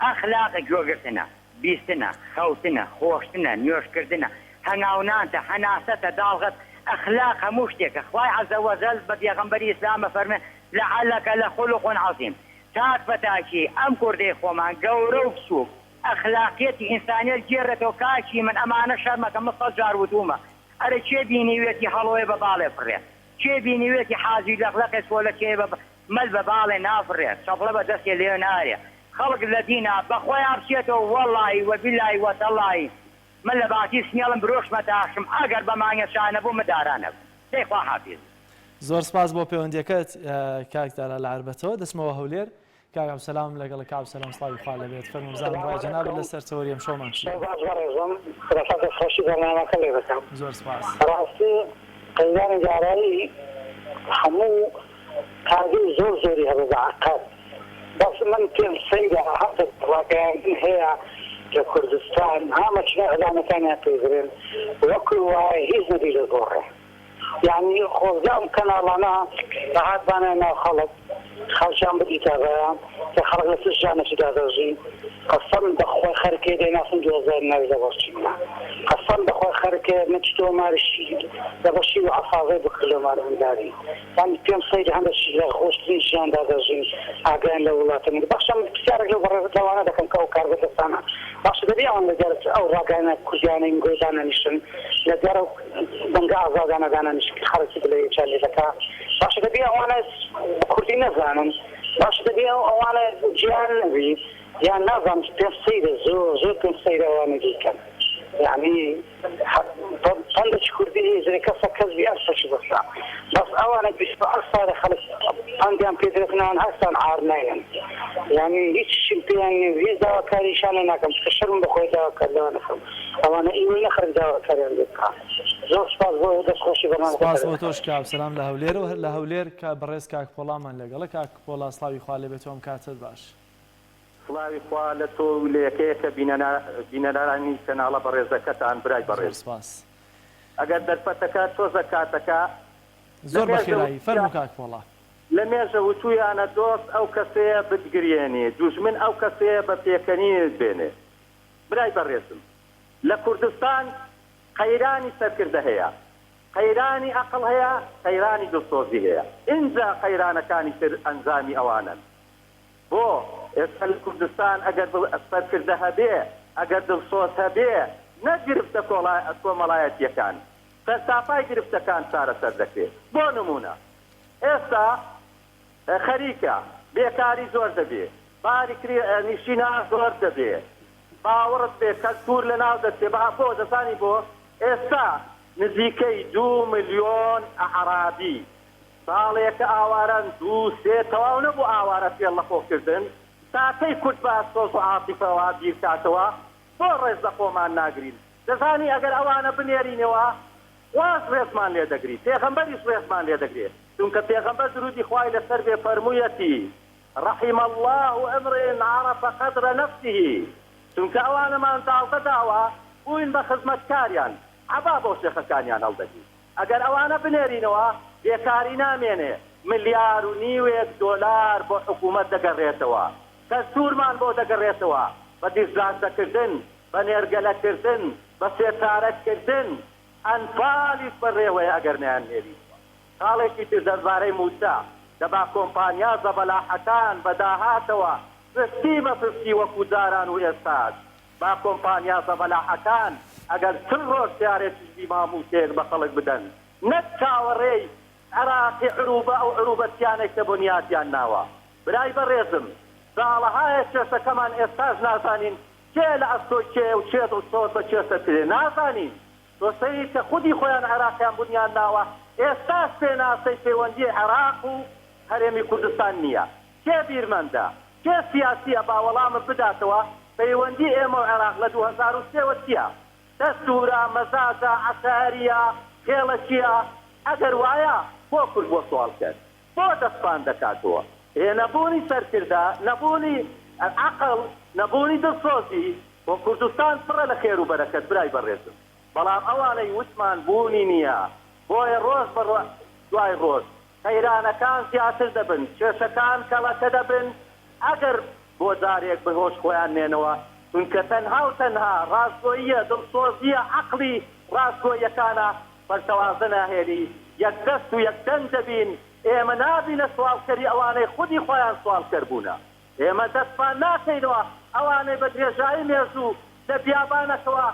ئەخلاق گوێگرتنە، بیستنە، خەوتنە، خۆشتنە، نوێژکردنە، هەنگاونانتە، هەناسەتە، داڵغەت، ئەخلاق هەموو شتێکە، خوای عز وجل بە پێغەمبەری ئیسلام ئەفەرموێ، لعلک لخلق عظیم، تاک بە تاکی ئەم کوردەی خۆمان گەورە و بچووک ئەخلاقیەتی ئینسانیەت گێڕێتەوە، کاکی من ئەمانە شەرمەکە من سەد جار وتوومە، ئەرێ کێ بینیویەتی هەڵۆیە بە باڵێ فڕێ؟ کێ بینیویەتی حاجی لەقلەقێ چۆلە کێ بە مەل بە باڵێ نافڕێ چەپڵە بە دەستێ لێ نارێ خەڵک لە دینا بە خۆیا بچێتەوە وەڵایی وە بیلایی وە تەڵایی من لە باتی سمێڵم برۆشمە تاشم ئەگەر بە مانگێ چا نەبوو من دارا نەبوو دەی خوا حافیز. زۆر سپاس بۆ پەیوەندیەکەت کاک دارا لە عەربەتەوە دەچمەوە هەولێر. کاک عەبدولسەلام لەگەڵ کاک عەبدولسەلام سڵاوی خوا لێبێت فەرموو بزانم ڕای جەنابت لەسەر تەوەری ئەمشەومان چییە؟ زۆر باش بەڕێزم سەرەتا دەستخۆشی بەرنامەکە لێ دەکەم. زۆر سپاس. بەڕاستی قەیرانی دارایی هەموو کارگەی زۆر زۆری هەبوو بە عەقەب بەس من پێم سەیرە هەندێک ڕاگەیاندن هەیە لە کوردستان ها مەچنە ئیعلانەکانیان پێ برێن وەکو وایە هیچ نەبی دەگۆڕێ. یانی خۆزگە ئەم کەناڵانە بهاتبانە ناو خەڵک خەڵکیان بدیتابایە کە خەڵک لە چ ژیانێکیدا دەژی قەسەم بەخوای خەرکێ دەیناسم 2000 ناوی لەبەر چیمە قەسەم بەخوای خەرکێ من چتۆ مارشی لەبەر شیر و عەسازەی بکرد لۆ مار ئەنداری یانی پێم سەیرە هەندێک لە خۆشترین ژیاندا دەژین ئاگایان لە وڵاتە نیە باشە من پرسیارێک لەو بەڕێز لەوانە دەکەم کە ئەو کاربەدەستانە باشە دەبێ ئەوان لە دیار ئەو ڕاگەیانە کوردیانەی گۆی دانەنیشن لە دیار ئەو دەنگە ئازادانە دانەنیشن کە خەڵکی بلێ چیان لێ دەکا باشە دەبێ ئەوانە کوردی نەزانن باشە دەبێ ئەوانە جیان نەبی یان نازانم پێم سەیرە زۆر زۆر پێم سەیرە ئەوانە بیکەن یانی پەندێکی کوردی هەیە جرێ کەسە کەس بی ئەرسەکی بەسە بەس ئەوانە 28 ساڵە خەڵک پەندیان پێ درێتنەوەن هەستان عار نایەن یانی هیچ پێیان نیە و هیچ داواکاریشان لێ ناکەم چونکە شەرم بە خۆی داواکار لەوە نەکەم ئەوانە ئیوەی نەخەرک داواکاریان لێ بکا زۆر سوپاس بۆ دەست خۆشی بەرنامەکەتان سپاس بۆ تۆش کاک سەلام لە هەولێرەوە هەر لە هەولێر کە بەڕێز کاک پۆڵامان لەگەڵە کاک پۆڵا سڵاوی خوا لێ بێت و ئەم کاتەت باش. سڵاوی خوا لە تۆ و لە یەکەیەکە بینەرانی کەناڵە بەڕێزەکەتان برای زۆر بەڕێز. سپاس. ئەگەر دەرفەتەکە تۆزە کاتەکە لە زۆر بە مێژە خێرایی فەرموو کاک پۆڵا. لە مێژە وتویانە دۆست ئەو کەسەیە بتگریێنێ دوژمن ئەو کەسەیە بە پێکەنینت بێنێ. برای بەڕێزم لە کوردستان قەیرانی سەرکردە هەیە، قەیرانی ئەقڵ هەیە، قەیرانی دڵسۆزی هەیە، ئینجا قەیرانەکانی تر ئەنجامی ئەوانەن. بۆ ئێستا لە کوردستان ئەگەر سەرکردە هەبێ، ئەگەر دڵسۆز هەبێ، نەک گرفتە کۆمەڵایەتییەکان، سەرتاپای گرفتەکان چارەسەر دەکرێ. بۆ نموونە ئێستا خەریکە بێکاری زۆر دەبێ، باری کرێ نیشینان زۆر دەبێ، باوەڕت بێ کەلتوور لەناو دەچێ، بە بۆ دەزانی بۆ؟ ئێستا نزیکەی دوو ملیۆن ئەعرابی ساڵێکە ئاوارەن، دوو سێ تەواو نەبوو ئاوارە فێڵ لە خۆ کردن، تا کەی کورد بە سۆز و عاتیفەوە بیر کاتەوە؟ بۆ ڕێز لە خۆمان ناگرین؟ دەزانی ئەگەر ئەوانە بنێرینەوە خواش ڕێزمان لێ دەگری پێغەمبەریش ڕێزمان لێ دەگرێ چونکە پێغەمبەر درودی خوای لەسەر بێ فەرموویەتی رحم اللە امرئ عرف قدر نفسه چونکە ئەوانەمان داڵدە داوە بووین بە خزمەتکاریان عەبا بۆ شێخەکانیان هەڵدەگرین ئەگەر ئەوانە بنێرینەوە بێکاری نامێنێ ملیار و نیوێک دۆلار بۆ حکومەت دەگەڕێتەوە کەلتورمان بۆ دەگەڕێتەوە بە دیزلانتەکردن بە نێرگەلە کردن، بە سێچارەک کردن، ئەنفالیش بەڕێوەیە ئەگەر نەیاننێرینەوە. خاڵێکی تر دەربارەی مووچە، دەبا کۆمپانیا زەبەلاحەکان بە داهاتەوە ففتی بە ففتی وەکو جاران و ئێستاش با کۆمپانیا زەبەلاحەکان ئەگەر 40 ڕۆژ جارێکیش بیما مووچەیەک بە خەڵک بدەن نەک چاوەڕێی عێراقی عروبە ئەو عروبەچیانەی کە بنیاتیان ناوە. برای بەڕێزم ساڵەهایە کێشەکەمان ئێستاش نازانین کێ لە ئەستۆی کێیە و کێ دڵسۆزە کێ سەرکردەیە نازانین تۆ سەیری کە خودی خۆیان عێراقیان بنیات ناوە ئێستاش پێناسەی پەیوەندی عێراق و هەرێمی کوردستان نییە کێ بیرمەندە کێ سیاسیە با وەڵامم بداتەوە پەیوەندی ئێمە و عێراق لە 2003 وە چیە دەستورە مەزاجە عەشایەریە خێڵەکیە ئەگەر وایە بۆ کورد بۆ سواڵکەر بۆ دەست پان دەکاتەوە؟ ئێ نەبوونی سەرکردە، نەبوونی عەقڵ، نەبوونی دڵسۆزی، خۆ کوردستان پڕە لە خێر و بەرەکەت برای بەڕێزم، بەڵام ئەوانەی وتمان بوونی نییە، بۆیە ڕۆژ بە دوای ڕۆژ قەیرانەکان زیاتر دەبن، کێشەکان کەڵەکە دەبن، ئەگەر بۆ جارێک بە هۆش خۆیان نێنەوە، چونکە تەنها و تەنها ڕاستگۆییە، دڵسۆزییە، عەقڵی ڕاستگۆییەکانە پەرتەوازە ناهێلی، یەک دەست و یەک دەنگ دەبین، ئێمە نابینە سواڵکەری ئەوانەی خودی خۆیان سواڵکەر بوونە، ئێمە دەستمان ناکەینەوە ئەوانەی بە درێژایی مێژوو لە بیابانەکەوە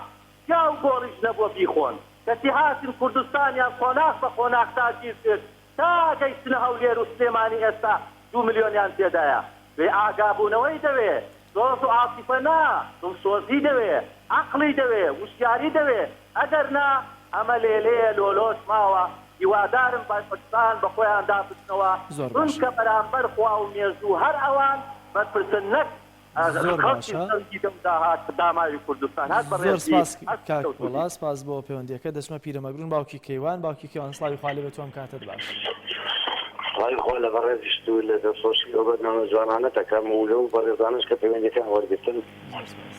گا و گۆڕیش نەبووە بیخۆن، کەچی هاتن کوردستانیان قۆناغ بە قۆناغ داگیر کرد تا گەیشتنە هەولێر و سلێمانی ئێستا دوو ملیۆنیان تێدایە. بێ ئاگابوونەوەی دەوێ، سۆز و عاتیفە نا، دڵسۆزی دەوێ، عەقڵی دەوێ، وشیاری دەوێ، ئەگەر نا ئەمە لێلێیە لۆلۆش ماوە، هیوادارم بەرپرسان بە خۆیاندا بچنەوە، زۆر باشە. چونکە بەرامبەر خوا و مێژوو هەر ئەوان. بەرپرسن نەک زۆر خەڵکی باشە. سەنگیدە و داهات داماوی کوردستان هەر زۆر بەڕێزی سپاس هەر کاک سەرکەوتوو پۆڵا بیت. سپاس بۆ پەیوەندیەکە دەچمە پیرەمەگرون باوکی کەیوان باوکی کەیوان سڵاوی خوا لێبێت و ئەم کاتەت باش. سڵاوی خوا لە بەڕێزیشت و لە دەستخۆشی ئەو بەرنامە جوانانەت ئەکەم و لەو بەڕێزانەش کە پەیوەندیەکەیان وەرگرتن. زۆر سپاس.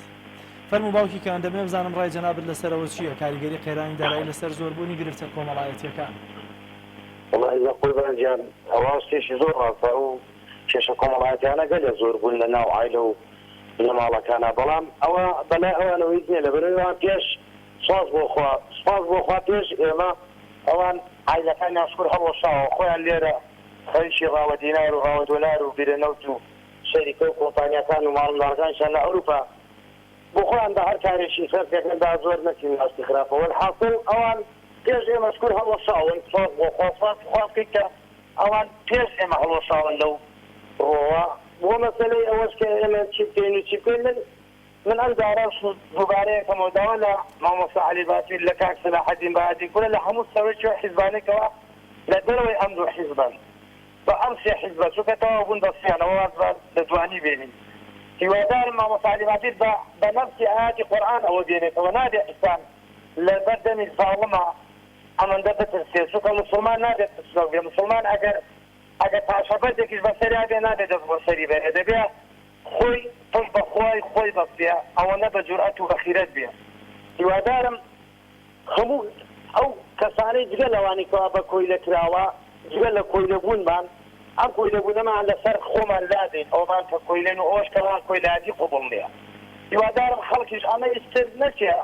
فەرموو باوکی کەیوان دەمەوێ بزانم ڕای جەنابت لەسەر ئەوە چییە کاریگەری قەیرانی دارایی لەسەر زۆربوونی گرفتە کۆمەڵایەتیەکان؟ وەڵا ئیلا قوربان گیان ئەوە شتێکی زۆر ڕاستە ئەو کێشە کۆمەڵایەتیانە گەلێ زۆر بوون لە ناو عایلە و بنەماڵەکانا بەڵام ئەوە بەلای ئەوانەوە هیچ نیە لەبەرئەوەی ئەوان پێش سوپاس بۆ خوا سوپاس بۆ خوا پێش ئێمە ئەوان عایلەکانیان شکور هەڵوەشاوە خۆیان لێرە خەریکی ڕاوە دینار و ڕاوە دۆلار و بیرە نەوت و شەریکە و کۆمپانیاکان و ماڵ منداڵەکانیشیان لە ئەوروپا بۆ خۆیان بە هەر کارێکی سەرفێکن با زۆر نەچین لاستی خراپە وەلحاسڵ ئەوان پێش ئێمە شکور هەڵوەشاون سوپاس بۆ خوا سوپاسی خوا بکەین کە ئەوان پێش ئێمە هەڵوەشاون لەو ڕووەوە بۆ مەسەلەی ئەوەش کە ئێمە چی بکەین و چی بکەین من من ئەم جارەش دووبارە یەکەمەوە داوا لە مامۆستا عەلی باپیر لە کاک سەلاحەدین بەهادین کورە لە هەموو سەرۆکی ئەو حیزبانەی کەوا لە دەرەوەی ئەم دوو حیزبەن بە ئەم سێ حیزبە چونکە تەواو بوون بە سیان ئەوە واز با لە دوانی بێنین هیوادارم مامۆستا عەلی باپیر بە بە نەفسی ئایاتی قورئان ئەوە بێنێتەوە نابێ ئینسان لە بەر دەمی زاڵمە ئەمەندە بترسێ چونکە موسڵمان نابێت ترسنۆک بێ موسڵمان ئەگەر ئەگەر تاشە بەردێکیش بەسەریا بێ نابێ دەست بۆ سەری بەرێ دەبێ خۆی پشت بە خوای خۆی بەستێ ئەوەنە بە جورئەت و بە خیرەت بێ هیوادارم هەموو ئەو کەسانەی جگە لەوانەی کەوا بە کۆیلە کراوە جگە لە کۆیلە بوونمان ئەم کۆیلە بوونەمان لەسەر خۆمان لادەین ئەومان کە کۆیلەن و ئەوەش کەوا کۆیلایەتی قبوڵ نیە هیوادارم خەڵکیش ئەمە ئیتر نەچێ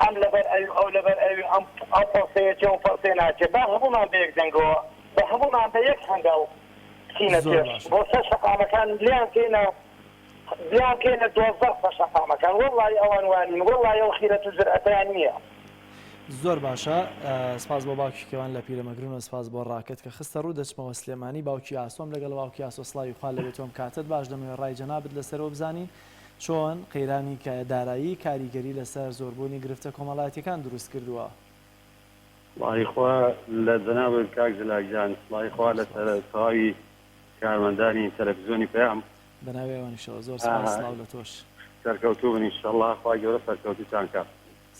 ئەم لەبەر ئەوی ئەو لەبەر ئەوی ئەم ئەو پۆستەیەچێ ئەو پۆستەی ناچێ با هەموومان بە یەک دەنگەوە بە هەموومان بە یەک هەنگاو بچینە زۆر پێش باشە. بۆ سەر شەقامەکان لێیان کەینە بیان کەینە دۆزەخ بە شەقامەکان وەڵڵاهی ئەوان وانین وەڵڵاهی ئەو خیرەت و جورئەتەیان نیە. زۆر باشە سپاس بۆ باوکی کەوان لە پیرەمەگرونەوە سپاس بۆ ڕاکەت کە خستە ڕوو دەچمەوە سلێمانی باوکی ئاسۆم لەگەڵ باوکی ئاسۆ سڵاوی خوا لەبێ تۆم کاتت باش دەمەوێ ڕای جەنابت لەسەرەوە بزانین چۆن قەیرانی دارایی کاریگەری لەسەر زۆربوونی گرفتە کۆمەڵایەتیەکان دروست کردووە؟ سڵاوی خوا لە جەنابت کاک جەلال گیان سڵاوی خوا لە تەواوی کارمەندانی تەلەفزیۆنی پەیام. بەناوی ئەوانیشەوە زۆر سپاس سڵاو لە تۆش. سەرکەوتوو بن ئیشەڵا خوای گەورە سەرکەوتووتان کا.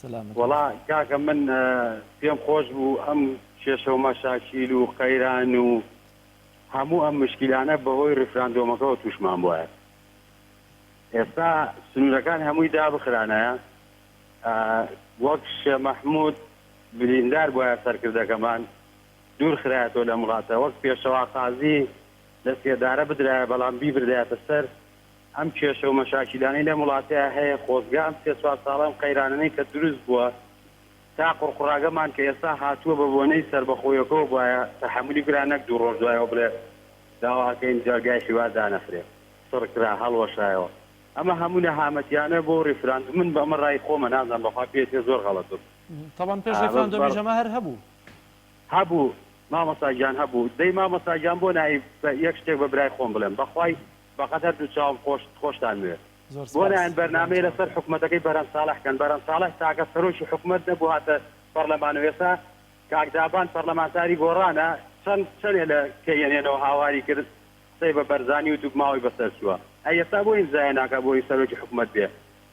سەلامەت بن. وەڵا کاکە من پێم خۆش بوو ئەم کێشە و مەشاکیل و قەیران و هەموو ئەم مشکیلانە بەهۆی ڕیفراندۆمەکەوە تووشمان بوایە ئێستا سنوورەکان هەمووی دابخرانایە وەک شێ مەحموود بریندار بوایە سەرکردەکەمان دوور خرایەتەوە لەم وڵاتە وەک پێشەوا قازی لە سێدارە بدرایە بەڵام بیبردایەتە سەر ئەم کێشە و مەشاکیلانەی لەم وڵاتەیا هەیە خۆزگە ئەم سێ چوار ساڵە ئەم قەیرانەی کە دروست بووە تا قوڕقوڕاگەمان کە ئێستا هاتووە بە بۆنەی سەربەخۆیەکەوە بوایە تەحەمولی کرا نەک دوو ڕۆژ دوایەوە بڵێ داواکەین جەرگای حیوار دانەخرێ سڕ کرا هەڵوەشایەوە ئەمە هەموو نەهامەتیانە بۆ ڕیفراندوم من ئەمە ڕای خۆمە نازانم بەخوا پێچێ زۆر غەڵەت بم تەبعەن پێش ڕیفراندۆمیش ئەمە هەر هەبوو. هەبوو مامۆستا گیان هەبوو دەی مامۆستا گیان بۆ نایی یەک شتێک بە برای خۆم بڵێم بەخوای بەقەد هەردوو چاوم خۆش خۆشتان بوێ زۆر بۆ سپاس نایەن برام بەرنامەیە لەسەر چاوەکەم. حکومەتەکەی بەرهەم ساڵح کەن بەرهەم ساڵح تاکە سەرۆکی حکومەت نەبوو هاتە پەڕلەمان و ئێستا کاک دابان پەڕلەمانتاری گۆڕانە چەند چەنێ لە کەیەنێنەوە هاواری کرد قسەی بە بەرزانی و دوگماوەی بەسەر چووە ئەی ئێستا بۆ ئیمزایە ناکا بۆی سەرۆکی حکومەت بێ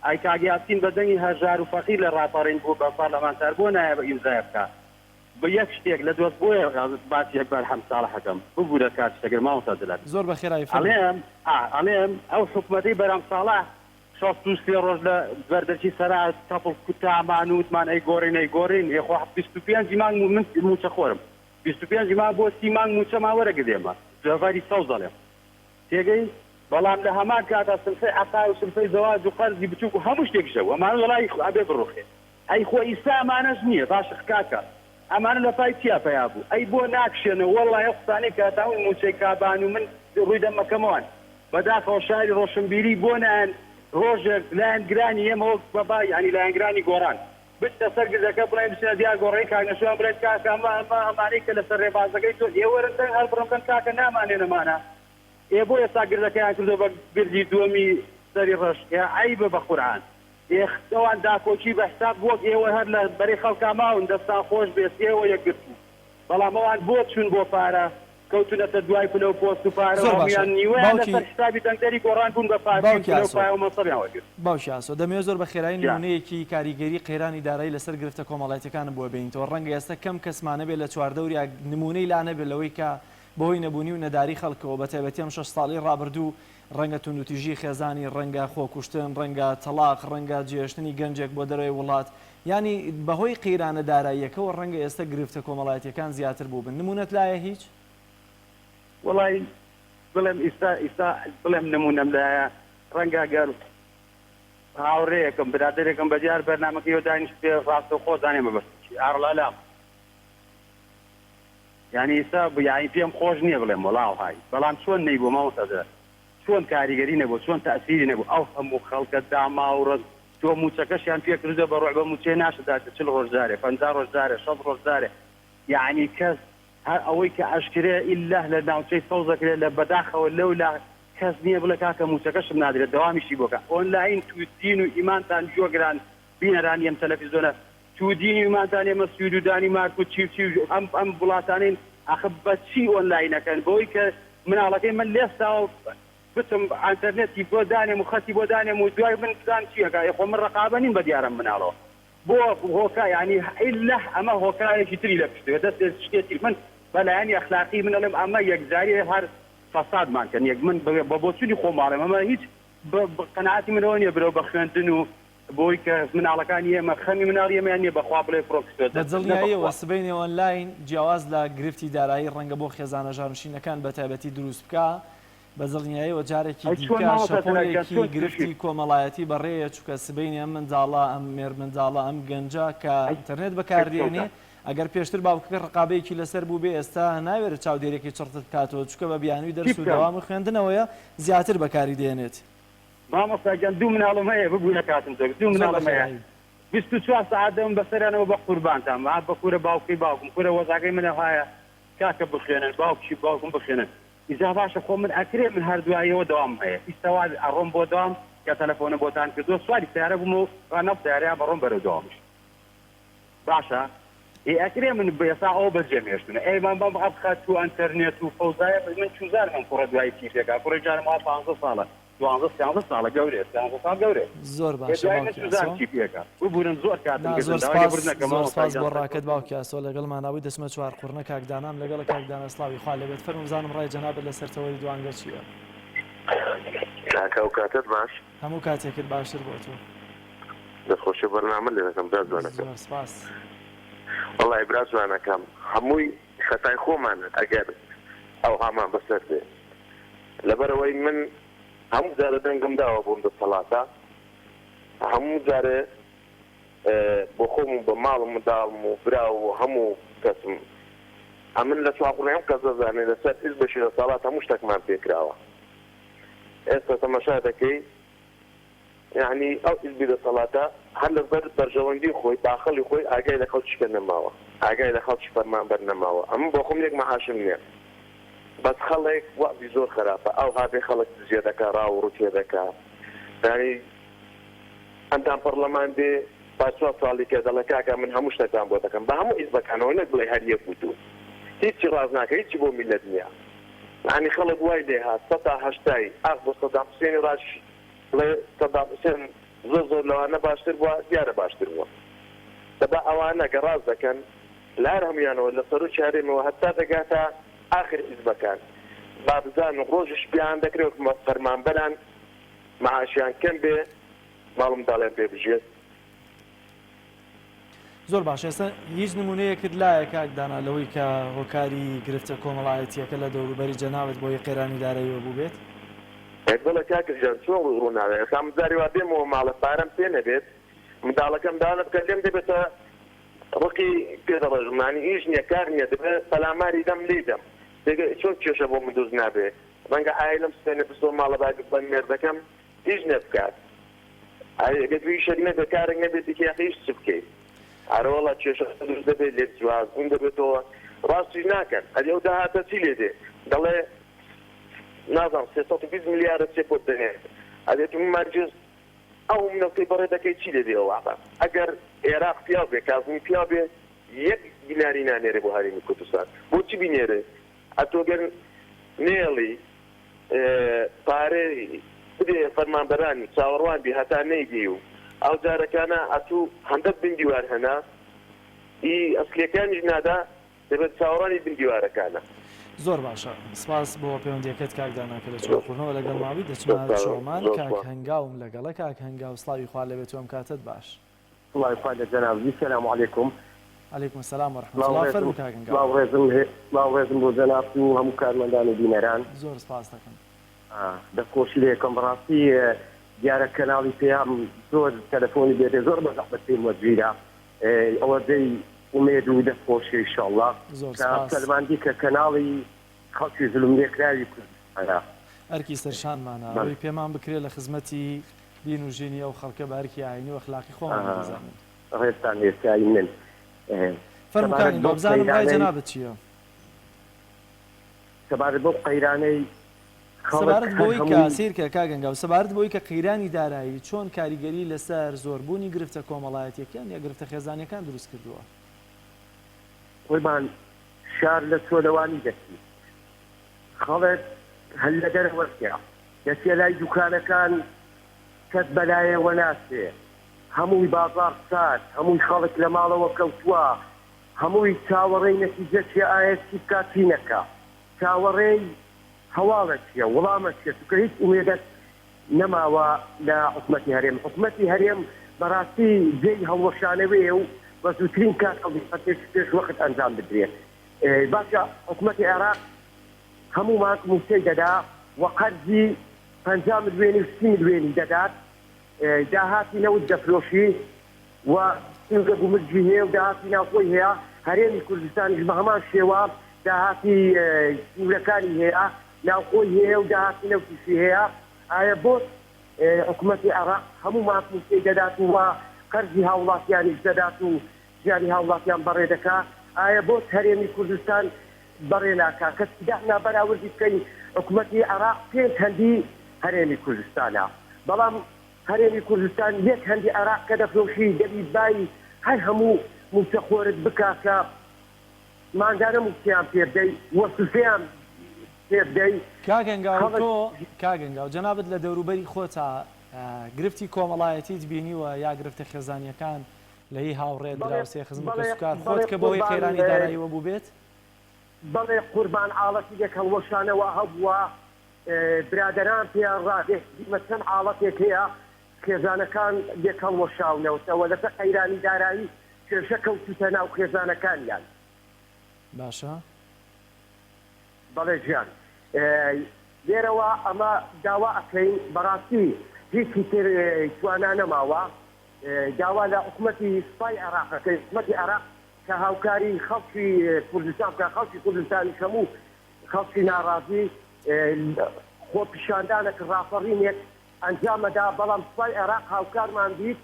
ئای کاک یاسین بە دەنگی هەژار و فەقیر لە ڕاپەڕین بوو بە پەڕلەمانتار بۆ نایە بە ئیمزایە بکا بە یەک شتێک لە دۆست بۆیە باسی بەرهەم ساڵح ئەکەم ببورە کات شتەگر مامۆستا جەلال زۆر بە خێرایی فەرموو. ئەڵێم ئا ئەڵێم ئەو حکومەتەی بەرهەم ساڵح 63 ڕۆژ لە بەردەرکی سەرا تەپڵ کوتامان و وتمان ئەی گۆڕین ئەی گۆڕین ئێ خۆ 25 مانگ من مووچە خۆرم 25 مانگ بۆ 30 مانگ مووچەمان وەرەگرت ئێمە دەڤەری سەوز ئەڵێم تێگەی بەڵام لە هەمان کاتا سلفەی عەقار و سلفەی زەواج و قەرزی بچوک و هەموو شتێکیش هەبوو ئەمانە وەڵای ئەبێ بڕوخێ ئەی خۆ ئیستا ئەمانەش نییە باشە کاکە ئەمانە لە پای چیا پەیا بوو ئەی بۆ ناکشێنەوە وەڵای ئەو قسانەی کە هەتاون موچەی کابان و من ڕووی دەمەکەمەوان بەداخەوە شاری ڕۆشنبیری بۆ نایەن ڕۆژێک لایەنگرانی ئێمە وەک بەبا یانی لایەنگرانی گۆڕان بچنە سەر گردەکە بڵێن بچنە دیار گۆڕەکەی کاک نەشوان بڵێن کاکە ئەمە ئەمە ئەمانەی کە لەسەر ڕێبازەکەی تۆن ئێ وەرن دەنگ هەڵبڕن بڵێن کاکە نامانێنەمانە ئێ بۆ ئێستا گردەکەیان کردوە بە گردی دووەمی سەری ڕەش ئێ عەیبە بە قورعان ئێ ئەوان داکۆکی بە حساب وەک ئێوە هەر لە بەرەی خەڵکا ماون دەستان خۆش بێت ئێوە یەکگرتوو بەڵام ئەوان بۆ چوون بۆ پارە. کەوتونەتە دوای پلە و پۆست و پارە و زۆر باشە هەموویان نیوەیان باوکی لەسەر حسابی دەنگدەری گۆڕان بوون بە پارتی و باوکی پلە و ئاسۆ پایە و مەنسەبیان وەرگرت. باوکی ئاسۆ دەمەوێت زۆر بە خێرایی گیان. نمونەیەکی کاریگەری قەیرانی دارایی لەسەر گرفتە کۆمەڵایەتیەکانم بۆ بێنیتەوە ڕەنگە ئێستا کەم کەسمان هەبێت لە چواردەوریا نمونەی لا نەبێت لەوەی کە بەهۆی نەبوونی و نەداری خەڵکەوە بەتایبەتی ئەم شەش ساڵەی ڕابردوو ڕەنگە توندوتیژی خێزانی، ڕەنگە خۆکوشتن، ڕەنگە تەڵاق، ڕەنگە جێهێشتنی گەنجێک بۆ دەرەوەی وڵات، یانی بەهۆی قەیرانە داراییەکەوە ڕەنگە ئێستە گرفتە کۆمەڵایەتییەکان زیاتر بووبن. نموونەت لایە هیچ؟ وەڵای بڵێم ئیستا ئیستا بڵێم نموونەم لایە ڕەنگە گەر هاوڕێیەکم برادەرێکم بە دیار بەرنامەکەیەوە دانیشتبێ ڕاستەوخۆ زانێ مەبەستم چیە ئاڕڵالام یانی ئیستا یانی پێم خۆش نیە بڵێم وەڵا ئەوهای بەڵام چۆن نەیبووە مامۆستا جەلال چۆن کاریگەری نەبووە چۆن تەئسیری نەبوو ئەو هەموو خەڵکە داماو ڕەز تۆ موچەکەشیان پێ کردوە بە ڕوعبە موچەی ناشداتێ چل ڕۆژ جارێ 50 ڕۆژ جارێ شەست ڕۆژ جارێ یانی کەس هەر ئەوەی کە ئەشکرێ ئیللە لە ناوچەی سەوز ئەکرێ لە بەداخەوە لەولا کەس نیە بڵێ کاکە موچەکەشم نادرێت دەوامیشی بۆکە ئۆنلاین تو دین و ئیمانتان گوێگران بینەرانی ئەم تەلەفیزۆنە تو دینی ومانتان ئێمە سوید و دانیمارک و چی و چی و ئەم ئەم وڵاتانەین ئاخە بە چی ئۆنلاین ئەکەن بەوەی کە مناڵەکەی من لێستاوە بچم ئەنتەرنێتی بۆ دانێم و خەتی بۆ دانێم و دوای من بزانم چی ئەکا ئێ خۆ من ڕەقابە نیم بە دیارم مناڵەوە بۆ هۆکا یانی ئیللە ئەمە هۆکارێکی تری لە پشتەوە دەستێ شتێ تری من بە لایەنی ئەخلاقی من ئەڵێم ئەمە یەکجاری هەر فەسادمان کەن یەک من بە بۆچونی خۆم ئەڵێم ئەمە هیچ بە قەناعەتی منەوە نیە برەو بە خوێندن و بۆی کە مناڵەکانی ئێمە خەمی مناڵی ئێمەیان نیە بەخوا بڵێ کوڕم کچ بە دەرچن نە دڵنیاییەوە بەخوا. سبەینێ ئۆنلاین جیاواز لە گرفتی دارایی ڕەنگە بۆ خێزانە ژارنشینەکان بە تایبەتی دروست بکا، بە دڵنیاییەوە جارێکی ئەی چۆن دیکە مامۆستا جەلال گیان شەپۆلێکی چۆن گرفتی توشی. کۆمەڵایەتی بەڕێیە چونکە سبەینێ ئەم منداڵە ئەم مێرمنداڵە ئەم گەنجە کە ئەی ئینتەرنێت ئەی بەکاردێنێ چۆن. ئەگەر پێشتر باوکەکە ڕقابەیەکی لەسەر بووبێ ئێستا ناوێرێت چاودێریەکەی چڕتر بکاتەوە چونکە بە بیانووی چی دەرس و بکەم. دەوام و خوێندنەوەیە زیاتر بەکاری دێنێت. مامۆستا گیان دوو مناڵم هەیە ببورە کاتم زۆر دوو زۆر مناڵم هەیە بەخێرهایی. 24 سەعات دەبم بەسەریانەوە بە قوربانتان ئا بە کورە باوکەی باوکم کورە وەزعەکەی من ئەوهایە کاکە بخوێنن باوکی باوکم بخوێنن ئیجا باشە خۆ من ئەکرێ من هەر دواییەوە دەوامم هەیە ئیستا وا ئەڕۆم بۆ دەوام کە تەلەفۆنم بۆتان کردووە سواری سەیارە بووم و ڕاناو سەیارەیان بەڕۆم بەرەو دەوامیش باشە ئێ ئەکرێ من ئێستا ئەوە بەجێم هێشتونە ئەی بەم بەم ئەم خەت و ئەنتەرنێت و فەوزایە من چوزانم ئەم کوڕە دوایی چی پێکا کوڕی جارم وا پانزە ساڵە دوانزە سیانزە ساڵە گەورەیە سیانزە ساڵ گەورەیە زۆر ئێ باشە دوای من باوکی چوزانم ئاسۆ چی پێکا ببورن زۆر کاتم نا گرتن زۆر داوای سپاس لێبوردن ئەکەم زۆر مامۆستا سپاس گیان بۆ سەرکەوتوو ڕاکەت بی. باوکی ئاسۆ لەگەڵمانا بووی دەچمە چوارقوڕنە کاک دانام لەگەڵە کاک دانا سڵاوی خوا لێبێت فەرموو بزانم ڕای جەنابت لەسەر تەوەری دوانگە چییە؟ کاکە ئەو کاتەت باش. هەموو کاتێکت باشتر بۆ تۆ. دەستخۆشی بەرنامە لێ دەکەم برا جوانەکەم. زۆر سپاس. وەڵای برا جوانەکەم هەمووی خەتای خۆمانە ئەگەر ئەوهامان بەسەر دێ لەبەرئەوەی من هەموو جارێ دەنگم داوە بۆم دەسەڵاتە هەموو جارێ بۆ خۆم و بە ماڵ و منداڵم و برا و هەموو کەسم ئەمن لە چواقوڕنێ هەموو کەس دەزانێ لەسەر حیزبێکی دەسەڵات هەموو شتەکمان پێکراوە ئێستا تەماشا دەکەی یەعنی ئەو حیزبی دەسەڵاتە هەر لەبەر بەرژەوەندی خۆی باخەڵی خۆی ئاگای لە خەڵکی کە نەماوە ئاگای لە خەڵکی فەرمانبەر نەماوە ئەمن بۆخۆم یەک مەعاشم نیە بەس خەڵک وەعزی زۆر خەراپە ئەوها بێ خەڵک دزیە دەکا ڕاو و ڕوتیە دەکا یانی ئەندام پەڕلەمان دێ پاش چوار ساڵی کە دەڵێ کاکە من هەموو شتەکان بۆ دەکەم بە هەموو حیزبەکانەوە نەک بڵێ هەر یەک و دوو هیچی ڕاست ناکا هیچی بۆ میللەت نیە یانی خەڵک وای لێ هات سەتا هەشتای ئاخ بۆ سەدام حوسێنی ڕاش بڵێ سەدام حوسێن زۆر زۆر لەوانە باشتر بووە دیارە باشتر بووە دەبا ئەوانە گەر ڕاست دەکەن لە هەر هەموویانەوە لە سەرۆکی هەرێمەوە هەتا دەگاتە ئاخر حیزبەکان با بزانن ڕۆژیش پێیان دەکرێ وەک فەرمانبەران مەعاشیان کەم بێ ماڵ و منداڵیان پێ بژێت. زۆر باشە ئێستا هیچ نمونەیەکت لایە کاک دانا لەوەی کە هۆکاری گرفتە کۆمەڵایەتیەکە لە دەوروبەری جەنابت بۆی قەیرانی داراییەوە بووبێت؟ ئێ بەڵێ کاکە گیان چۆن ڕوو ڕوو ناوێ ئێستا من جاری وا بێمەوە ماڵێ پارەم پێ نەبێت منداڵەکەم داوا بکات لێم دەبێتە ڕقی پێ دەڕێژم یانی ئیش نیە کار نیە دەبێ پەلاماری دەم لێی دەم دەگە چۆن کێشە بۆ من دروست نابێ ڕەنگە عایلەم سبەینێ بچتەوە ماڵە باوکی بڵێم مێردەکەم ئیش نیە بکات ئەی گەر ئیشێک نەبێ کارێک نەبێ دیکە یاخی ئیش چ بکەی ئەرەوەڵا کێشە دروست دەبێ لێک جواز بوون دەبێتەوە ڕاستیش ناکەن ئەدی ئەو داهاتە چی لێ دێ دەڵێ نازانم 320 ملیارە چێ بۆت دەنێ ئەدێ تو مەرجز ئەو نەوتەی بەڕێ دەکەی چی لێ دێ ئەو وەعدە ئەگەر ئێراق پیاو بێ کازمی پیاو بێ یەک دیناری نانێرێ بۆ هەرێمی کوردستان بۆچی بینێرێ؟ ئەتۆ گەر نەیەڵی پارەی بدەیە فەرمانبەران و چاوەڕوان بی هەتا نەیدەی و ئەو جارەکانە ئەتوو هەندەک بن دیوار هەنە ئی ئەسلیەکانیش نادا دەبێت چاوەڕانی بن دیوارەکانە. زۆر باشە سپاس بۆ پەیوەندیەکەت کاک دانا کە لە چۆڵقورنەوە لەگەڵ ماوی دەچمە چۆمان کاک هەنگاوم لەگەڵە کاک هەنگاو سڵاوی خوا لێبێت و ئەم کاتەت باش. سڵاوی خوا لە جەنابت بی سلام علیکم. علیکم سلام و رحمە اللە فەرموو کاک هەنگاو. سڵاو ڕێزم سڵاو ڕێزم بۆ جەنابت و هەموو کارمەندان و بینەران. زۆر سپاست دەکەم. دەست خۆشی لێ کەم بەڕاستی دیارە کەناڵی پەیام زۆر تەلەفۆنی لێ دێ زۆر بە زەحمەت پێم وەرگیرا ئەوە جێی ئومێد و دەست خۆشیە ئیشەڵا زۆر کە سپاس. سەلماندی کە کەناڵی خەڵکی زولم لێکراوی کوردستانە. ئەرکی سەرشانمانە بەڵێ. ئەوەی پێمان بکرێ لە خزمەتی دین و ژینی ئەو خەڵکە بە ئەرکی ئایینی و ئەخلاقی خۆمانی دەزانین. ڕێزتان لێ سای من. فەرموو کاک سەبارەت هەنگاو بەو بزانم ڕای قەیرانەی جەنابت چییە؟ سەبارەت بەو قەیرانەی خەڵک سەبارەت هەر بەوەی کە هەمووی. سەیرکە کاک هەنگاو سەبارەت بەوەی کە قەیرانی دارایی چۆن کاریگەری لەسەر زۆربوونی گرفتە کۆمەڵایەتیەکان یا گرفتە خێزانیەکان دروست کردووە؟ قوربان شار لە چۆلەوانی دەچی خەڵک هەر لە دەرەوە چیە دەچیە لای دوکانەکان کەس بەلایەوە ناچێ هەمووی بازاڕ سارد هەمووی خەڵک لە ماڵەوە کەوتووە هەمووی چاوەڕێی نەتیجە چیە ئایە چی بکا چی نەکا چاوەڕێی هەواڵە چیە وڵامە چیە چونکە هیچ ئومێدەک نەماوە لە حکومەتی هەرێم حکومەتی هەرێم بەڕاستی جێی هەڵوەشانەوەیە و بە زووترین کات هەڵبژاردنێکی پێش وەخت ئەنجام بدرێ باشە حکومەتی عێراق هەموو مانگ مووچەی دەدا و قەرزی 50 ملیۆنی و 30 ملیۆنی دەدات داهاتی نەوت دەفرۆشی و سنگە گومرگی هەیە و داهاتی ناوخۆی هەیە، هەرێمی کوردستانیش بە هەمان شێوە داهاتی سنوورەکانی هەیە، ناوخۆی هەیە و داهاتی نەوتیشی هەیە، ئایا بۆ حکومەتی عێراق هەموو مانگ مووچەی دەدات و قەرزی هاوڵاتیانیش دەدات و ژیانی هاوڵاتیان بەڕێ دەکا، ئایا بۆچ هەرێمی کوردستان بەڕێ ناکا؟ کەچی دانا بەراوردی بکەین حکومەتی عێراق پێنج هەندی هەرێمی کوردستانە، بەڵام هەرێمی کوردستان یەک هەندی عێراق کە دەفرۆشی دەبی بای هەر هەموو موچە خۆرت بکا کە مانگانە موچەیان پێ بدەی وەسوسەیان پێ بدەی کاک هەنگاو خەڵک تۆ کاک هەنگاو جەنابت لە دەوروبەری خۆتا گرفتی کۆمەڵایەتیت بینیوە یا گرفتە خێزانیەکان لە هی هاوڕێ بەڵێ دراوسێ خزم و بەڵێ کەسوکار خۆت بەڵێ کە بەهۆی قوربان قەیرانی داراییەوە بووبێت؟ بەڵێ قوربان عاڵەتی لێک هەڵوەشانەوە هەبووە برادەران پێیان ڕاگەیاندیمە چەند حاڵەتێک هەیە خێزانەکان لێک هەڵوەشاونەوتەوە لەسەر قەیرانی دارایی کێشە کەوتوتە ناو خێزانەکانیان. باشە. بەڵێ گیان لێرەوە ئەمە داوا ئەکەین بەڕاستی هیچی تر توانا نەماوە داوا لە حکومەتی سوپای عێراق ئەکەین حکومەتی عێراق کە هاوکاری خەڵکی کوردستان بکات خەڵکی کوردستانیش هەموو خەڵکی ناڕازی خۆپیشاندانەک ڕاپەڕینێک ئەنجامەدا، بەڵام سوپای عێراق هاوکارمان بیت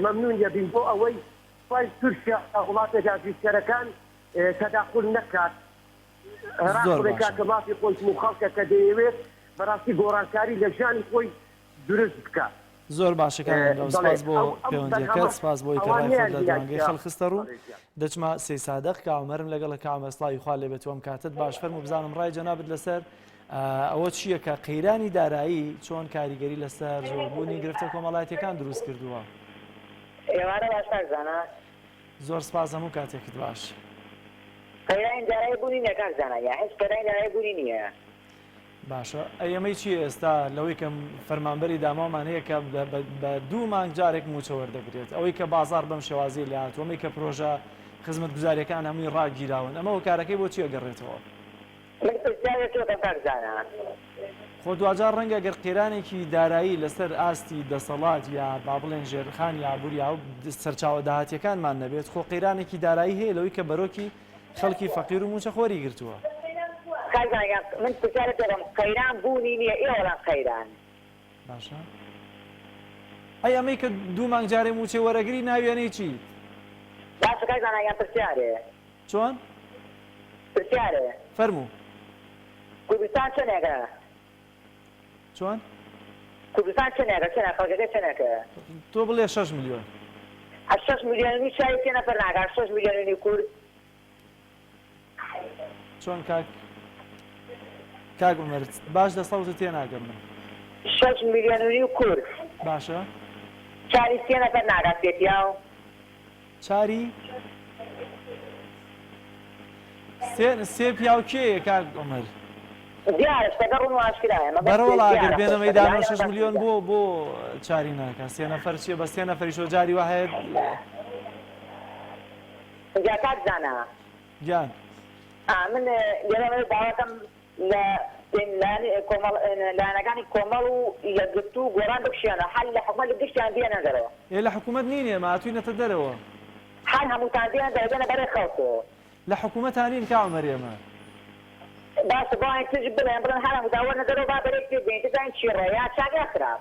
مەمنون دەبین بۆ ئەوەی سوپای تورکیا لە وڵاتە داگیرکەرەکان تەداخول نەکات عێراق زۆر بڵێ باشە. کاکە مافی خۆیتم و خەڵکە کە دەیەوێت بەڕاستی گۆڕانکاری لە ژیانی خۆی دروست بکات. زۆر باشە کاک هەنگاو بەڵێ سپاس بۆ ئەو ئەم پەیوەندیەکەت بەرهەمە سپاس بۆی کە ئەوان ڕای خۆت لە نەیان دوانگەی بینایە خەڵک خستە ڕوو بەڵێ گیان. دەچمە سەی سادق کا عومەرم لەگەڵە کا عومەر سڵاوی خوا لێبێت و ئەم کاتەت باش فەرموو بزانم ڕای جەنابت لەسەر ئەوە چییە کە قەیرانی دارایی چۆن کاریگەری لەسەر زۆربوونی گرفتە کۆمەڵایەتیەکان دروست کردووە؟ ئێوارە باش کاک زانا. زۆر سپاس هەموو کاتێکت باش. قەیرانی دارایی بوونی نیە کاک زانا گیان هیچ قەیرانی دارایی بوونی نیە. باشە ئەی ئەمەی چیە ئێستا لەوەی کە فەرمانبەری داماومان هەیە کە بە دوو مانگ جارێک مووچە وەردەگرێت ئەوەی کە بازاڕ بەم شێوازەی لێهاتووە ئەمەی کە پرۆژە خزمەتگوزاریەکان هەمووی ڕاگیراون ئەمە هۆکارەکەی بۆ چی ئەگەڕێتەوە؟ من پرسیار لە تۆ کەم کاک زانا. خۆ دواجار ڕەنگە گەر قەیرانێکی دارایی لەسەر ئاستی دەسەڵات یا با بڵێن ژێرخانی ئابووری یا سەرچاوە داهاتیەکانمان نەبێت خۆ قەیرانێکی دارایی هەیە لەوەی کە بەرۆکی خەڵکی فەقیر و مووچەخۆری گرتووە. کاک زانا گیان من پرسیارت پێ دەکەم قەیران بوونی نیە ئێوە ئەڵێن قەیران. باشە ئەی ئەمەی کە دوو مانگ جارێ مووچەی وەرەگری ناوی ئەنێی چی؟ باشە کاک زانا گیان پرسیارێ. چۆن؟ پرسیارێ. فەرموو. کوردستان چەنێکە؟ چۆن؟ کوردستان چەنێکە چەنە خەڵکەکەی چەنێکە؟ تۆ بڵێ شەش ملیۆن. ئەش شەش ملیۆن و نیو چاوی سێ نەفەر ناکا شەش ملیۆن و نیو کورد. چۆن کاک؟ کاک عومەر باش لە سەوتت تێناگەم من. شەش ملیۆن و نیو کورد. باشە. چاری سێ نەفەر ناگا سێ پیاو. چاری سێ سێ پیاو کێیە کاک عومەر؟ دیارە شتەکە ڕوون و ئاشکرایە مەبەست بەرە وەڵا ئەگەر دیارە بێنە خۆشتەکە مەیدانەوە لای شەش ئەوە ملیۆن بەس بۆ بۆ چاری ناکا سێ نەفەر چییە بە سێ نەفەریشەوە جاری وا هەیە جا کاک زانا گیان. ئا من لێرە ئەمەوێ داواکەم لە لایەنی کۆمەڵ لایەنەکانی کۆمەڵ و یەکگرتوو و گۆڕان بکشێنەوە حەل لە حکومەت گشتیان بێنە دەرەوە. ئێ لە حکومەت نین ئێمە هاتوینەتە دەرەوە. هەر هەمووتان بێنە دەرەوە بێنە بەرەی خەڵک. لە حکومەتا نین کا عومەر ئێمە. باشە بەوانی تریش بڵێن بڵێن هەر هەمووتان وەرنە دەرەوە با بەرەی پێک بێنین بزانین چی ڕێ یا چاک یا خراپ.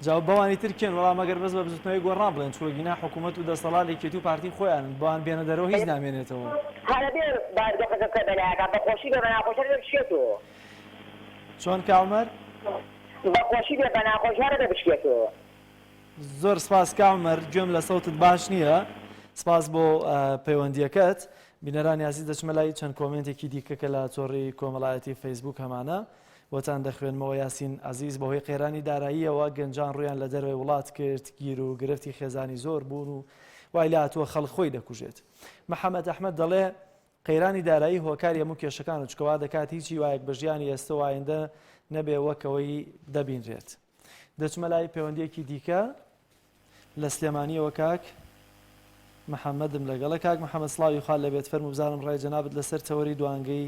جا بەوانی تر کێن؟ وەڵا مەگەر بەس بە بزوتنەوەی گۆڕان بڵێن چووە گینا حکوومەت و دەسەڵات یەکێتی و پارتی خۆیانن بەوان بێنە دەرەوە هیچ نامێنێتەوە. هەرەبێ بارودۆخەکە بکە بەلایەکا بە خۆشی بێ بە ناخۆشی هەرەبێ بشکێتەوە. چۆن کا عومەر؟ بە خۆشی بێ بە ناخۆشی هەرەبێ بشکێتەوە. زۆر سپاس کا عومەر گوێم لە سەوتت باش نییە سپاس بۆ پەیوەندیەکەت. بینەرانی ئازیز دەچمە لای چەند کۆمێنتێکی دیکە کە لە تۆڕی کۆمەڵایەتی فەیسبوک هەمانە. بۆتان دەخوێنمەوە یاسین عەزیز بەهۆی قەیرانی داراییەوە گەنجان ڕوویان لە دەرەوەی وڵات کرد، گیر و گرفتی خێزانی زۆر بوون و وای لێهاتووە خەڵک خۆی دەکوژێت. محەمەد ئەحمەد دەڵێ، قەیرانی دارایی هۆکاری هەموو کێشەکانە چونکە وا دەکات هیچ هیوایەک بە ژیانی ئێستە و ئایندە نەبێ وەک ئەوەی دەبینرێت. دەچمە لای پەیوەندییەکی دیکە. لە سلێمانیەوە کاک محەممەدم لەگەڵە کاک محەممەد سڵاوی خوا لەبێت فەرموو بزانم ڕای جەنابت لەسەر تەوەری دوانگەی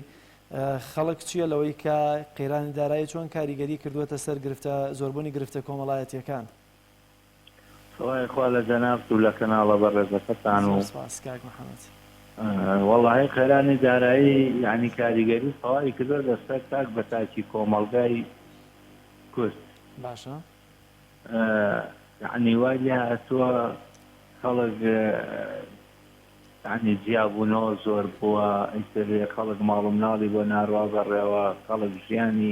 خەڵک چییە لەوەی کە قەیرانی دارایی چۆن کاریگەری کردووەتە سەر گرفتە زۆربوونی گرفتە کۆمەڵایەتیەکان؟ سڵاوی خوا لە جەنابت و لە کەناڵە بەڕێزەکەتان و زۆر سپاس کاک محەممەد. وەڵاهی قەیرانی دارایی یانی کاریگەری تەواوی کردووە لەسەر تاک بە تاکی کۆمەڵگای کورد. باشە. یەعنی وای لێ هاتووە خەڵک یەعنی جیابوونەوە زۆر بووە ئیتر خەڵک ماڵ و مناڵی بۆ ناروا بەڕێوە خەڵک ژیانی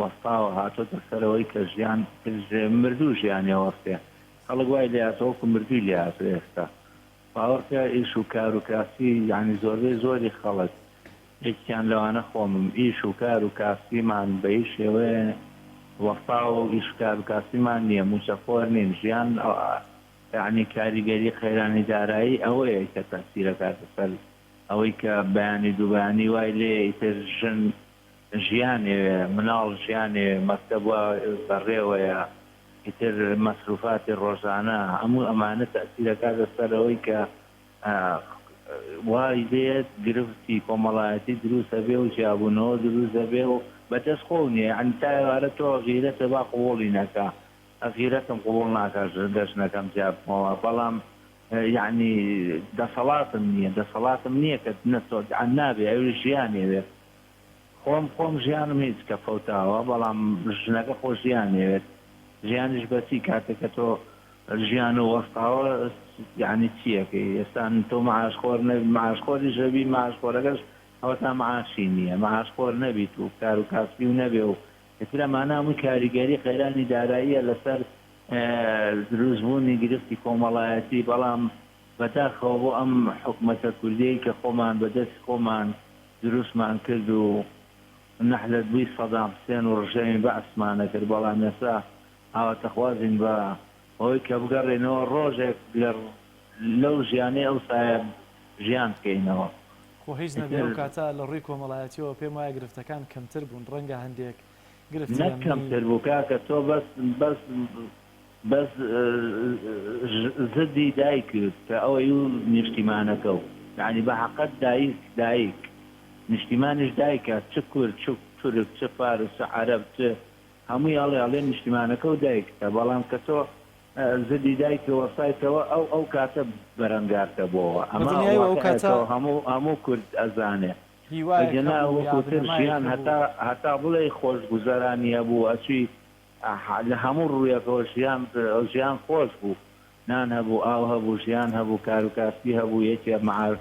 وەستاوە هاتۆتە سەرەوەی کە ژیان مردوو ژیانی وەستێ خەڵک وای لێ هاتووە وەکو مردووی لێ هاتووە ئێستا باوەڕکە ئیش و کار و کاسی یەعنی زۆربەی زۆری خەڵک یەکیان لەوانە خۆمم ئیش و کار و کاسبیمان بە هیچ شێوەیە وەستاوە و ئیش و کار و کاسبیمان نییە مووچەخۆر نین ژیان یەعنی کاریگەری قەیرانی دارایی ئەوەیە کە تەئسیر ئەکاتە سەر ئەوەی کە بەیانی دووبەیانی وای لێیە ئیتر ژن ژیانێوێ مناڵ ژیانێوێ مەکتەب وا بەڕێوەیە ئیتر مەسروفاتی ڕۆژانە هەموو ئەمانە تەئسیر ئەکاتە سەر ئەوەی کە وای لێت گرفتی کۆمەڵایەتی دروست ئەبێ و جیابوونەوە دروست ئەبێ و بەدەست خۆو نیە یەعنی تا ئێوارە تۆ غیرەتە با قبوڵی نەکا غیرەتم قبوڵ ناکا لە ژنەکەم جیا ببمەوە بەڵام یەعنی دەسەڵاتم نیە دەسەڵاتم نیە کە نەچۆ نابێ ئەویش ژیانێوێت خۆم خۆم ژیانم هیچ کە فەوتاوە بەڵام ژنەکە خۆ ژیانێوێت ژیانیش بەچی کاتێک کە تۆ ژیان و وەستاوە یانی چیەکەی ئێستا تۆ معاش خۆر نەبی معاش خۆریش ئەبی معاش خۆرەکەش ئەوەتا معاشی نییە معاش خۆر نەبیت و کار و کاسبی و نەبێ و ئیتر ئەمانە هەمووی کاریگەری قەیرانی داراییە لەسەر دروست بوونی گرفتی کۆمەڵایەتی بەڵام بەداخەوە بۆ ئەم حکومەتە کوردیەی کە خۆمان بە دەستی خۆمان دروستمان کرد و نەحلەت بووی سەدام حسێن و ڕژێمی بەعسمان ئەکرد بەڵام ئێستا ئاواتەخوازین بە ئەوەی کە بگەڕێینەوە ڕۆژێک لە لەو ژیانەی ئەوسایە ژیان بکەینەوە. خۆ هیچ نەبێ ئەو کاتە لە ڕووی کۆمەڵایەتیەوە پێم وایە گرفتەکان کەمتر بوون ڕەنگە هەندێک گرفتی نەک ئەمنی. کەمتر بوو کاکە تۆ بەس بەس بەس زدی دایکت کە ئەوەی و نیشتیمانەکە و یانی بە حەقەت دایک دایک نیشتیمانیش دایکە چ کورد چ تورک چ فارس چ عەرەب چ هەمووی ئەڵێ ئەڵێ نیشتیمانەکە و دایکتە بەڵام کە تۆ زدی دایکت وەستایتەوە ئەو ئەو کاتە بەرەنگارتە بۆوە بە ئەمە دڵنیایەوە ئەو کاتە واقعێکەو هەموو هەموو کورد ئەزانێ هیوایەک ئەگینا هەبوو یا وەکو تر بنەمایەک ژیان هەبوو. هەتا هەتا بڵێی خۆشگوزەرانی هەبوو ئەچوی لە هەموو ڕوویەکەوە ژیان ژیان خۆش بوو نان هەبوو ئاو هەبوو ژیان هەبوو کار و کاسبی هەبوو یەکێ معاش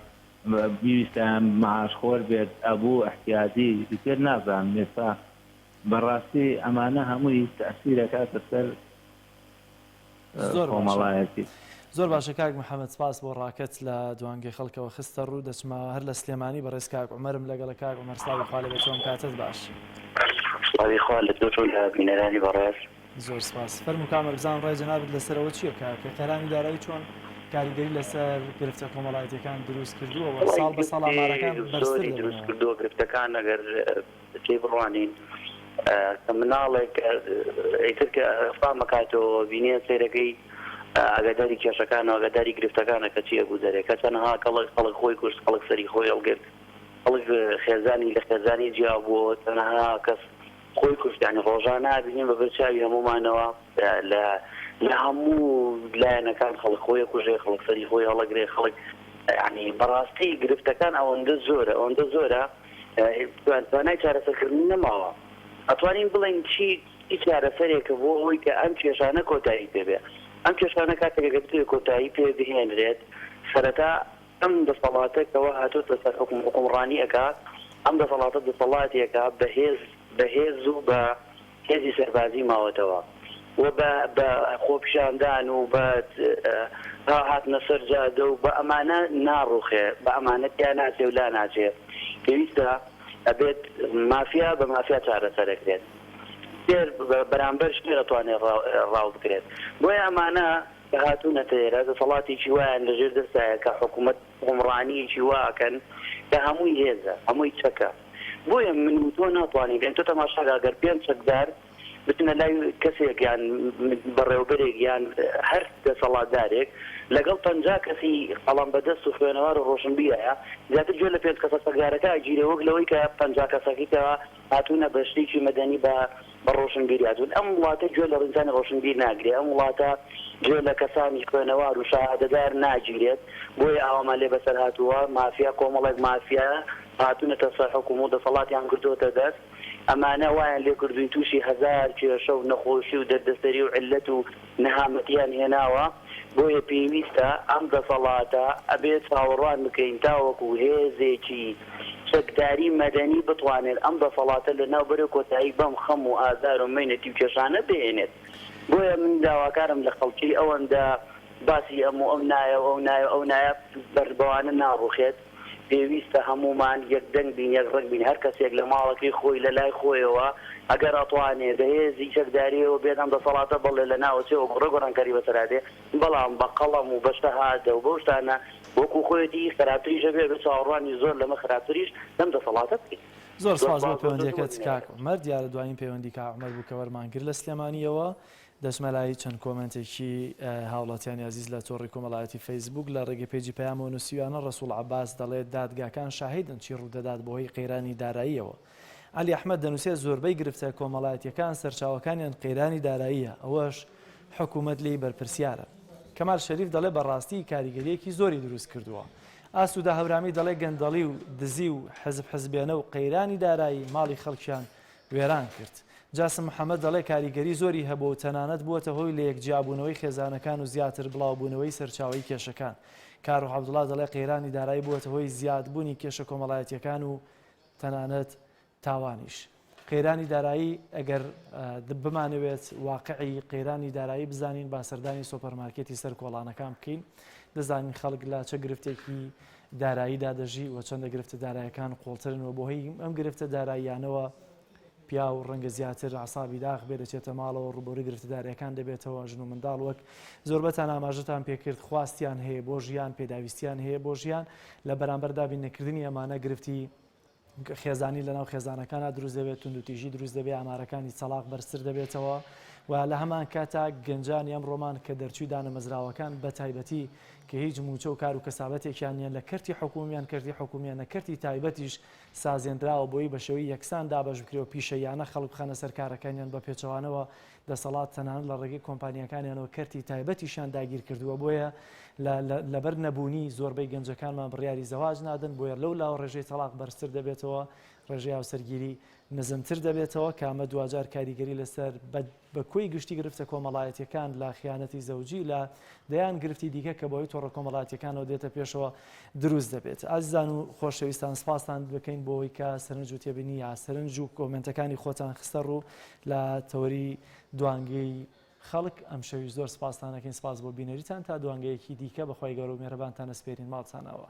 بیویستایە معاش خۆر بێت ئەبوو ئیحتیاجی ئیتر نازانم ئێستا بەڕاستی ئەمانە هەمووی تەئسیر ئەکاتە سەر زۆر باشە کۆمەڵایەتی. زۆر باشە کاک محەممەد سپاس بۆ ڕاکەت لە دوانگەی خەڵکەوە خستە ڕوو دەچمە هەر لە سلێمانی بەڕێز کاک عومەرم لەگەڵە کاک عومەر سڵاوی خوا لێ تۆم کاتت باش. سڵاوی خوا لە تۆش و لە بینەرانی بەڕێز. زۆر سپاس. فەرموو کاک عومەر بزانم ڕای جەنابت لەسەر ئەوە چییە کە قەیرانی دارایی چۆن کاریگەری لەسەر گرفتە کۆمەڵایەتیەکان دروست کردووە و وەڵای ساڵ بە ساڵ گرفتی ئامارەکان بەرزتر زۆری دروست دەبنەوە؟ کردووە گرفتەکان ئەگەر تێی بڕوانین کە مناڵێک ئیتر کە فام ئەکاتەوە بینێ سەیرەکەی ئاگاداری کێشەکان و ئاگاداری گرفتەکانە کە چی ئەگوزەرێ کە چەنەها کەڵک خەڵک خۆی کوشت خەڵک سەری خۆی هەڵگرت خەڵک خێزانی لە خێزانی جیا بووەوە چەنەها کەس خۆی کوشت یانی ڕۆژانە ئەبینین بە بەر چاوی هەموومانەوە لە لە هەموو لایەنەکان خەڵک خۆی ئەکوژێ خەڵک سەری خۆی هەڵەگرێ خەڵک یانی بەڕاستی گرفتەکان ئەوەندە زۆرە ئەوەندە زۆرە توانای چارەسەرکردنی نەماوە. ئەتوانین بڵێین چی چی چارەسەرێکە بۆ ئەوەی کە ئەم کێشانە کۆتایی پێ بێ؟ ئەم کێشانە کاتێک ئەگەر بتەوێ کۆتایی پێ بهێنرێت سەرەتا ئەم دەسەڵاتە کەوا هاتۆتە سەر حوکم حوکمڕانی ئەکا ئەم دەسەڵاتە دەسەڵاتێکە بە هێز بە هێز و بە هێزی سەربازی ماوەتەوە و بە بە خۆپیشاندان و بە هاتنە سەر جادە و بە ئەمانە ناڕوخێ، بە ئەمانە تیا ناچێ و لاناچێ. پێویستە ئەبێت مافیا بە مافیا چارەسەرەکرێت. شێر بە بەرامبەر شێر ئەتوانێ ڕاو بکرێت. بۆیە ئەمانە کە هاتوونەتە ئێرە دەسەڵاتێکی وایان لە ژێر دەستایە کە حکوومەت حوکمڕانییەکی وا ئەکەن کە هەمووی هێزە، هەمووی چەکە. بۆیە من و تۆ ناتوانین بێین. تۆ تەماشاکە گەر پێنج چەکدار بچنە لای کەسێک یان بەڕێوەبەرێک یان هەر دەسەڵاتدارێک لەگەڵ 50 کەسی قەڵەم بەدەست و خوێنەوار و ڕۆشنبیرایە زیاتر گوێ لە پێنج کەسە چەکدارەکە ئەگیرێ وەک لەوەی کە 50 کەسەکەی کە هاتوونە بە شتێکی مەدەنی بە بە ڕۆشنبیری هاتوون. ئەم وڵاتە گوێ لە ڕینسانی ڕۆشنبیر ناگرێ، ئەم وڵاتە گوێ لە کەسانی خوێنەوار و شەهادەدار ناگیرێت، بۆیە ئاوامان لێ بەسەر هاتووە، مافیا، کۆمەڵێک مافیا هاتوونەتە سەر حوکم و دەسەڵاتیان گرتۆتە دەست، ئەمانە وایان لێ کردووین تووشی هەزار کێشە و نەخۆشی و دەردەسەری و عیللەت و نەهامەتیان هێناوە، بۆیە پێویستە ئەم دەسەڵاتە ئەبێ چاوەڕوان بکەین تاوەکو هێزێکی چەکداری مەدەنی بتوانێت ئەم دەسەڵاتە لەناو بەرێ و کۆتایی بەم خەم و ئازار و مەینەتی و کێشانە بهێنێت. بۆیە من داواکارم لە خەڵکی ئەوەندە باسی ئەم و ئەو نایە و ئەو نایە و ئەو نایە بەر بەوانە ناڕوخێت. پێویستە هەموومان یەک دەنگ بین یەک ڕەنگ بین هەر کەسێک لە ماڵەکەی خۆی لە لای خۆیەوە ئەگەر ئەتوانێ بە هێزی چەکداریەوە بێت ئەم دەسەڵاتە بەڵێ لە ناوەچێ و گۆڕە گۆڕانکاری بەسەرا دێ بەڵام بە قەڵەم و بە شەهادە و بەو شتانە وەکو خۆیەتی خراپتریش ئەبێ ئەبێ چاوەڕوانی زۆر لەمە خراپتریش لەم دەسەڵاتە بکەین. زۆر زۆر سپاس بۆ سپاس بۆ تۆ و بۆ پەیوەندیەکەت کاک بینەرەکان. عومەر دیارە دوایین پەیوەندی کاک عومەر بوو کە وەرمان گرت لە سلێمانیەوە دەچمە لای چەند کۆمێنتێکی هاوڵاتیانی ئازیز لە تۆڕی کۆمەڵایەتی فەیسبووک لە ڕێگەی پەیجی پەیامەوە نووسیویانە، ڕەسوڵ عەباس دەڵێت دادگاکان شاهیدن چی ڕوودەدات بەهۆی قەیرانی داراییەوە. عەلی ئەحمەد دەنووسێت زۆربەی گرفتە کۆمەڵایەتییەکان سەرچاوەکانیان قەیرانی داراییە، ئەوەش حکوومەت لێی بەرپرسیارە. کەمال شەریف دەڵێ بەڕاستی کاریگەرییەکی زۆری دروست کردووە. ئاسوودە هەورامی دەڵێ گەندەڵی و دزی و حزب حزبێنە و قەیرانی دارایی ماڵی خەڵکیان وێران کرد. جاسم محەمەد دەڵێ کاریگەری زۆری هەبووە و تەنانەت بووەتە هۆی لەیەک جیابوونەوەی خێزانەکان و زیاتر بڵاوبوونەوەی سەرچاوەی کێشەکان. کارۆخ عەبدوڵا دەڵێ قەیرانی دارایی بووەتە هۆی زیادبوونی کێشە کۆمەڵایەتییەکان و تەنانەت تاوانیش. قەیرانی دارایی ئەگەر بمانەوێت واقعی قەیرانی دارایی بزانین با سەردانی سۆپەرمارکێتی سەر کۆڵانەکان بکەین دەزانین خەڵک لە چە گرفتێکی داراییدا دەژی و چەندە گرفتە دارایەکان قوڵترن و بۆ هی ئەم گرفتە داراییانەوە پیاو ڕەنگە زیاتر عسابی داخ بێ دەچێتە ماڵەوە ڕوبەری گرفتە دارایەکان دەبێتەوە ژن و منداڵ وەک زۆربەتان ئاماژەتان پێکرد خواستیان هەیە بۆ ژیان پێداویستیان هەیە بۆ ژیان لە بەرامبەر دابین نەکردنی ئەمانە گرفتی خێزانی لەناو خێزانەکانا دروست دەبێت، توندوتیژی دروست دەبێت، ئامارەکانی تەڵاق بەرزتر دەبێتەوە و لە هەمان کاتا گەنجانی ئەمڕۆمان کە دەرچووی دانەمەزراوەکان بە تایبەتی کە هیچ مووچە و کار و کەسابەتێکیان نییە لە کەرتی حکومیان کەرتی حکومیان نە کەرتی تایبەتیش سازێنراوە بۆی بە شێوەی یەکسان دابەش بکرێ و پیشەییانە خەڵک بخەنە سەر کارەکانیان بە پێچەوانەوە دەسەڵات تەنانەت لە ڕێگەی کۆمپانیاکانیانەوە کەرتی تایبەتیشیان داگیر کردووە بۆیە لەبەر نەبوونی زۆربەی گەنجەکانمان بڕیاری زەواج نادەن بۆیە لەو لاوە ڕێژەی تەڵاق بەرزتر دەبێتەوە ڕێژەی هاوسەرگیری نزمتر دەبێتەوە کە ئەمە دواجار کاریگەری لەسەر بە کۆی گشتی گرفتە کۆمەڵایەتیەکان لە خیانەتی زەوجی لە دەیان گرفتی دیکە کە بەهۆی تۆڕە کۆمەڵاتیەکانەوە دێتە پێشەوە دروست دەبێت. ئازیزان و خۆشەویستان سپاستان بکەین بۆ ئەوەی کە سەرنج و تێبینی یا سەرنج و کۆمێنتەکانی خۆتان خستە ڕوو لە تەوەری دوانگەی. خەڵک. ئەمشەویش زۆر سپاستان ئەکەین، سپاس بۆ بینەریتان، تا دوانگەیەکی دیکە بە خوای گەورە و مێهرەبانتان ئەسپێرین، ماڵتان ئاوا.